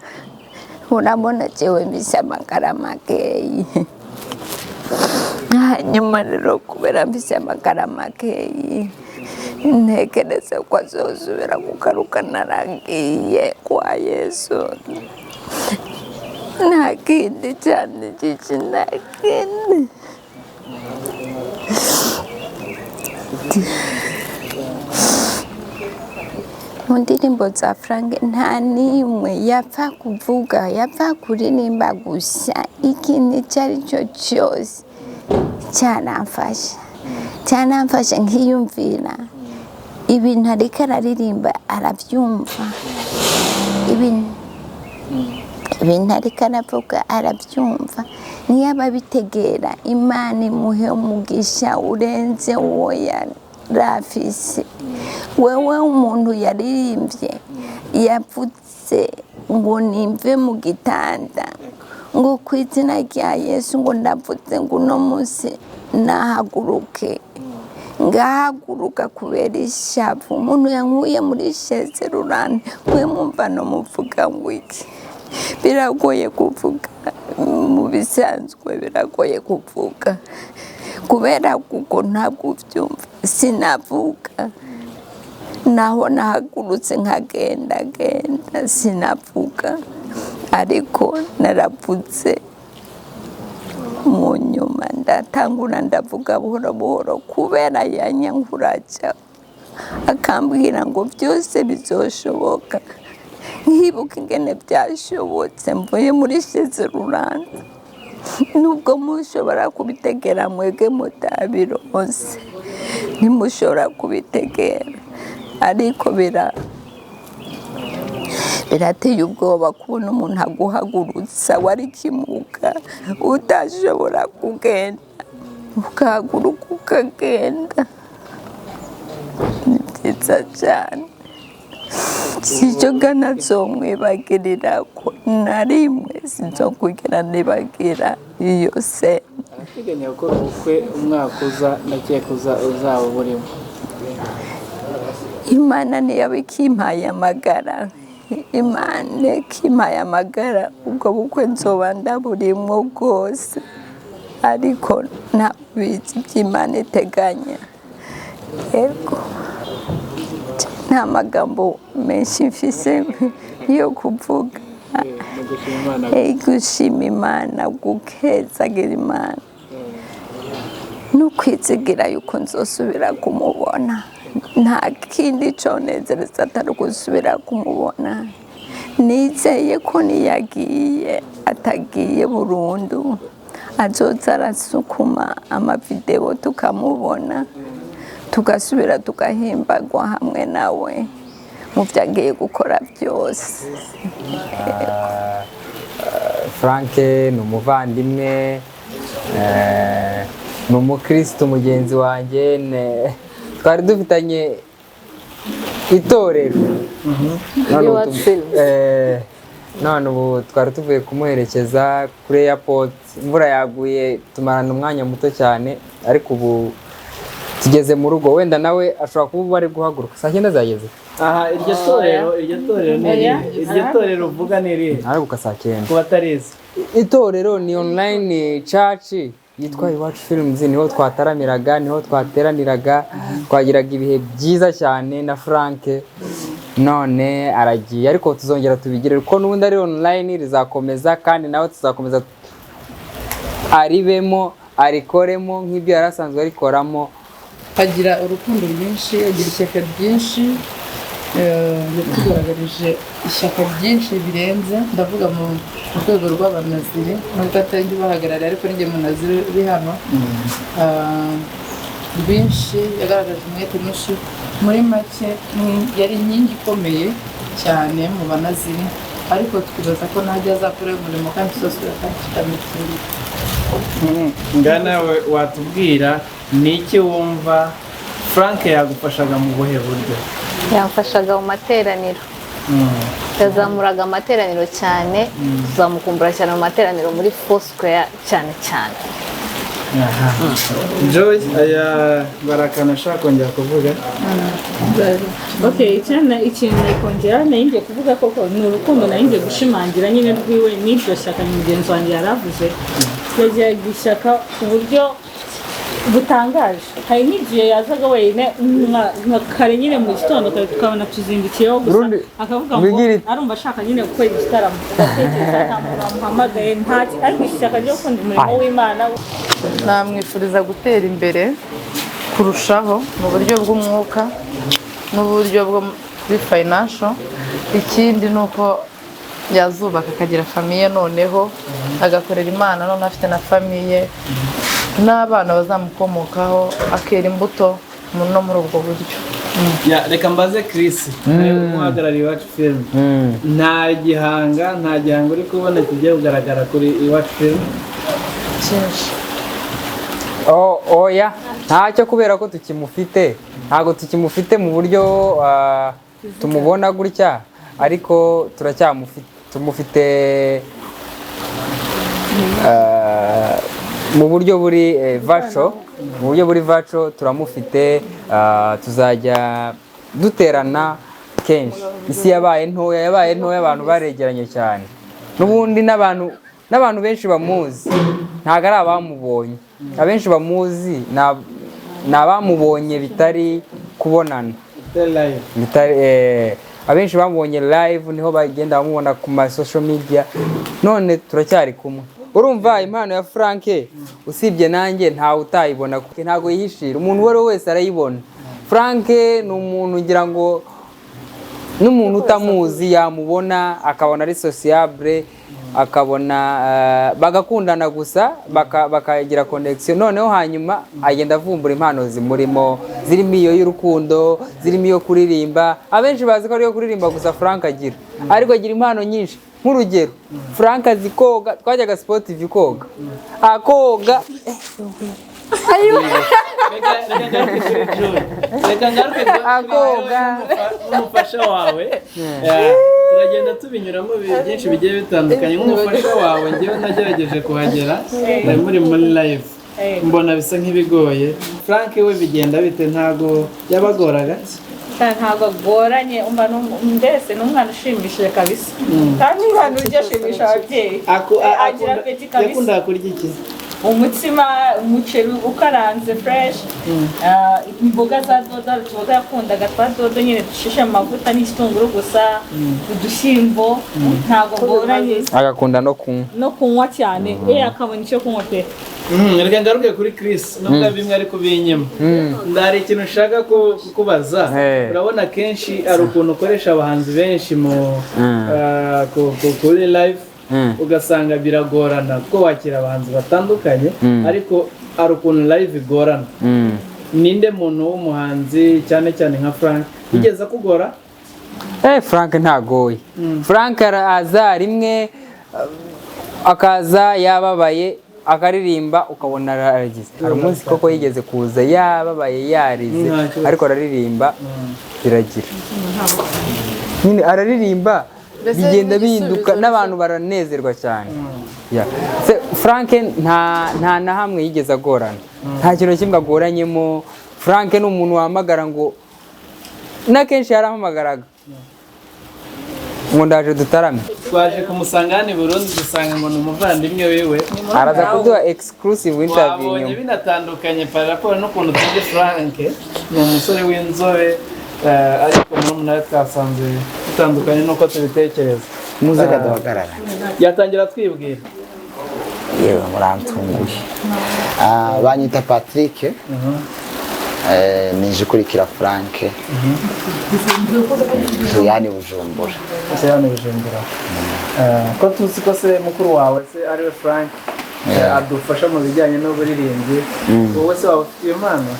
Urabona jewe mvise amagara makeyi, hanyuma rero kubera mvise amagara makeyi ntekereza ko azosubira kugaruka naragiye kwa Yesu. Nta kindi cyane cici, nta kindi. Mu ndirimbo za Frank nta n'imwe yapfa kuvuga, yapfa kuririmba gusa, ikintu icyo ari cyo cyose cyaramfasha, cyaramfasha nkiyumvira ibintu ariko araririmba arabyumva, ibintu ariko aravuga arabyumva, niyo ababitegera Imana imuhe umugisha urenze uwo yarafise. Wewe umuntu yaririmbye yavuze ngo nimve mu gitanda, ngo ku izina rya Yesu, ngo ndavuze ngo uno munsi nahaguruke, ngahaguruka kubera ishavu. Umuntu yankuye muri shezerurane, mwe mwumva no muvuga ngo iki? Biragoye kuvuga mu bisanzwe, biragoye kuvuga kubera kuko ntabwo ubyumva. Sinavuga, naho nahagurutse nkagenda genda sinavuga, ariko naravutse mu nyuma ndatangura ndavuga buhoro buhoro, kubera yanyankuraca akambwira ngo byose bizoshoboka. Nkibuka ingene byashobotse mvuye muri shezeruranda, nubwo mushobora kubitegera mwege mutabironse, ntimushobora kubitegera, ariko Birateye ubwoba kubona umuntu aguhagurutsa wari kimuga, utashobora kugenda, ukahaguruka ukagenda. Ni byiza cyane. Sicyo nzomwibagirira ko na rimwe sinzokugera nibagira iyo se. Arateganya gukora ubukwe umwaka uza, ndakeka uzaba burimo. Imana niyo ikimpaye amagara, Imana ikimpaye amagara, ubwo bukwe nzoba ndaburimwo bwose, ariko ntabizi iby'Imana iteganya. Yego, nta magambo menshi mfise yo kuvuga. Gushima Imana, gukezagira Imana no kwizigira yuko nzosubira kumubona. Nta kindi conezereza atari gusubira kumubona. Nizeye ko niyagiye atagiye burundu, azoza arasukuma amavideo tukamubona, tugasubira tugahimbagwa hamwe nawe mu byo agiye gukora byose. Frank ni umuvandimwe, ni umukristo mugenzi wanjye, twari dufitanye itorero. None ubu twari tuvuye kumuherekeza kuri airport, imvura yaguye tumarana umwanya muto cyane, ariko ubu tugeze mu rugo. Wenda nawe ashobora kuba ari guhaguruka saa 9 zageze. Aha, iryo torero ni irihe? Iryo torero uvuga ni irihe? Araguka saa 9. Ku batarizi, itorero ni online church yitwa Iwacu Films, niho twataramiraga, niho twateraniraga, twagiraga ibihe byiza cyane na Frank. None aragiye, ariko tuzongera tubigire kuko n'ubundi ari online rizakomeza, kandi nawe tuzakomeza aribemo, arikoremo nk'ibyo yari asanzwe arikoramo. Agira urukundo rwinshi, agira ishyaka ryinshi, yatugaragarije ishyaka ryinshi birenze. Ndavuga mu rwego rw'abanaziri, nubwo atari njye ubahagarariye, ariko ninjye munaziri uri hano. Rwinshi yagaragaje umwete mwinshi. Muri make yari inkingi ikomeye cyane mu banaziri, ariko twibaza ko ntajya azakora umurimo kandi tuzasubira kandi tukamutsinda. Ngana watubwira ni iki wumva Frank yagufashaga mu buhe buryo? Yamfashaga mu materaniro, yazamuraga amateraniro cyane, tuzamukumbura cyane mu materaniro muri Foursquare cyane cyane. Joy, aya barakana ashaka kongera kuvuga. Okay, ikintu nakongera nari kuvuga koko ni urukundo nari ngiye gushimangira nyine rwiwe n'iryo shyaka mugenzi wanjye yaravuze. Yagiraga ishyaka ku buryo butangaje. Hari n'igihe yazaga wenyine nka kare nyine mu gitondo tukabona tuzindukiyeho gusa, akavuga ngo arumva ashaka nyine gukora igitaramo, ugatekereza nta muntu wamuhamagaye, ntaki, ariko ishyaka ryo gukunda umurimo w'Imana. Namwifuriza gutera imbere kurushaho mu buryo bw'umwuka n'uburyo bwo muri financial. Ikindi ni uko yazubaka akagira famiye, noneho agakorera Imana, noneho afite na famiye n'abana bazamukomokaho, akera imbuto no muri ubwo buryo. Reka mbaze Chris, umuhagarariye Iwacu Film, nta gihanga uri kubona kigiye kugaragara kuri Iwacu Film? Cyinshi. Oya, ntacyo, kubera ko tukimufite, ntabwo tukimufite mu buryo tumubona gutya, ariko turacyamufite, tumufite mu buryo buri vaco, mu buryo buri vaco turamufite. Tuzajya duterana kenshi. Isi yabaye ntoya, abantu baregeranye cyane. N'ubundi n'abantu benshi bamuzi ntabwo ari abamubonye, abenshi bamuzi ni abamubonye bitari kubonana, abenshi bamubonye live, niho bagenda bamubona ku ma social media. None turacyari kumwe. Urumva impano ya Frank usibye nanjye ntawe utayibona, ntago yihishira, umuntu uwo ari we wese arayibona. Frank ni umuntu ngira ngo n'umuntu utamuzi yamubona akabona ari sociable, Akabona bagakundana gusa, bakagira connection. Noneho hanyuma agenda avumbura impano zimurimo, zirimo iyo y'urukundo, zirimo iyo kuririmba. Abenshi bazi ko ari iyo kuririmba gusa Frank agira, ariko agira impano nyinshi. Nk'urugero, Frank azi koga. Twajyaga sportive koga, akoga. Reka ngaruke Akoga. nk'umufasha wawe. Turagenda tubinyuramo byinshi bigiye bitandukanye. Nk'umufasha wawe, njyewe nagerageje kuhagera nari muri live, mbona bisa nk'ibigoye. Frank we bigenda bite? Ntago yabagoraga? Ntabwo agoranye. Umva, mbese ni umwana ushimishije kabisa, kandi umwana ujya ashimisha ababyeyi. Agira appétit kabisa. Yakundaga kurya iki? Umutsima, umuceri ukaranze fresh, imboga za dodo. Utuboga yakundaga twa dodo nyine dushishe mu mavuta n'igitunguru gusa, udushyimbo. Ntabwo agoranye. Agakunda no kunywa. No kunywa cyane, akabona icyo kunywa pe. Reka ngaruke kuri Chris, nubwo bimwe ari kubinyima. Ndari ikintu ushaka kukubaza. Urabona kenshi hari ukuntu ukoresha abahanzi benshi mu kuri live, ugasanga biragorana kuko wakira abahanzi batandukanye, ariko hari ukuntu live igorana. Ninde muntu w'umuhanzi, cyane cyane nka Frank, yigeze akugora? Frank ntagoye. Frank araza rimwe, akaza yababaye, akaririmba ukabona aragize. Hari umunsi koko yigeze kuza yababaye, yarize, Nta kibazo. ariko araririmba biragira nyine, araririmba Mbese bigenda n'igisubizo bihinduka n'abantu baranezerwa cyane. Yeah. Se, Frank nta na hamwe yigeze agorana, nta kintu na kimwe agoranyemo. Frank ni umuntu wahamagara ngo, na kenshi yarahamagaraga ngo ndaje dutarame. Twaje kumusanga hano i Burundi, dusanga ngo ni umuvandimwe wiwe. Araza kuduha exclusive interview Wabonye nyuma. binatandukanye par rapport n'ukuntu tuzi Frank. Ni umusore w'inzobe, ariko murumuna we twasanze bitandukanye n'uko tubitekereza. Muze kaduhagarara. Yatangira twibwira. Yewe, murantunguye. Banyita Patrick. Nije ukurikira Frank yani Bujumbura. Ese hano Bujumbura. Ko tuzi ko se mukuru wawe se ariwe Frank, adufasha mu bijyanye n'uburirimbyi, wowe se waba ufite iyo mpano?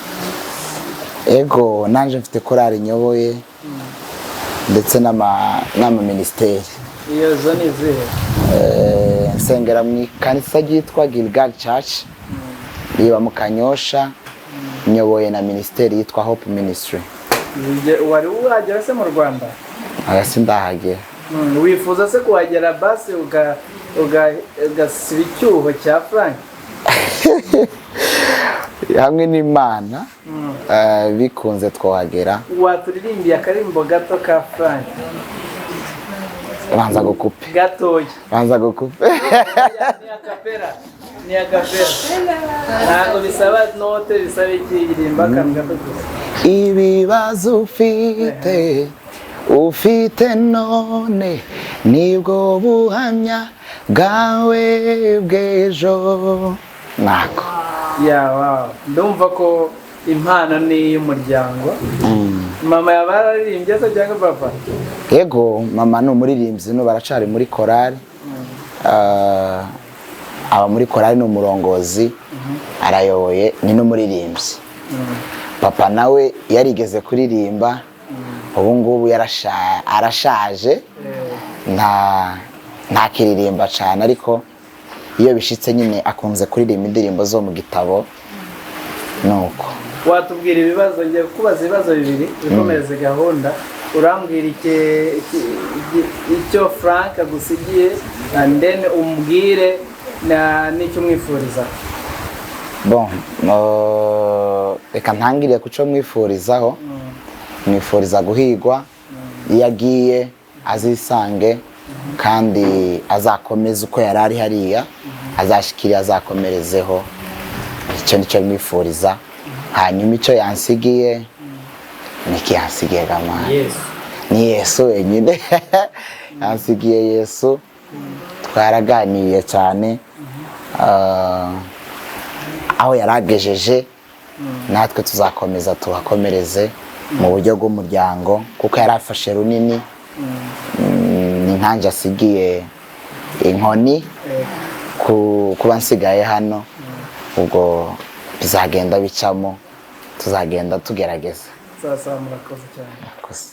Ego, nanje mfite korali nyoboye ndetse n'ama ministeri. Iyo zo ni izihe? Nsengera mu ikanisa ryitwa Gilgal Church riba mu Kanyosha, nyoboye na ministeri yitwa Hope Ministry. Wari wagera se mu Rwanda? Aya, sindahagera. Wifuza se kuhagera basi ugasiba icyuho cya Frank? Hamwe n'Imana, bikunze twahagera. Waturirimbiye akarimbo gato ka Frank? Banza gukupe. Gatoya. Banza gukupe. Ni a cappella, ni a cappella, ntabwo bisaba note, bisaba ikirimba akantu gato gusa. Ibibazo ufite none nibwo buhamya bwawe bw'ejo. Nako. Ya, wow, ndumva ko impano ni iy'umuryango. Mama yaba yararirimbye se cyangwa papa? Yego, mama ni umuririmbyi, no baracari muri korali. Aba muri korali, ni umurongozi, arayoboye, ni n'umuririmbyi. Papa nawe yarigeze kuririmba, ubu ngubu arashaje, ntakiririmba cyane, ariko iyo bishitse nyine akunze kuririmba indirimbo zo mu gitabo, nuko. Watubwira ibibazo? Ngiye kukubaza ibibazo bibiri bikomereze gahunda. Urambwira icyo Frank agusigiye and then umbwire n'icyo umwifuriza. Bon, reka ntangire ku cyo mwifurizaho. Mwifuriza guhigwa iyo agiye, azisange kandi azakomeze uko yari ari hariya, azashikire, azakomerezeho. Icyo nicyo mwifuriza. Hanyuma icyo yansigiye, niki yansigiye gamana? Yesu. Ni Yesu wenyine yansigiye. Yesu twaraganiriye cyane. Aho yaragejeje natwe tuzakomeza tuhakomereze mu buryo bw'umuryango, kuko yari afashe runini. Ni nkanjye asigiye inkoni kuba nsigaye hano, ubwo bizagenda bicamo, tuzagenda tugerageza. Sasa murakoze cyane. Murakoze.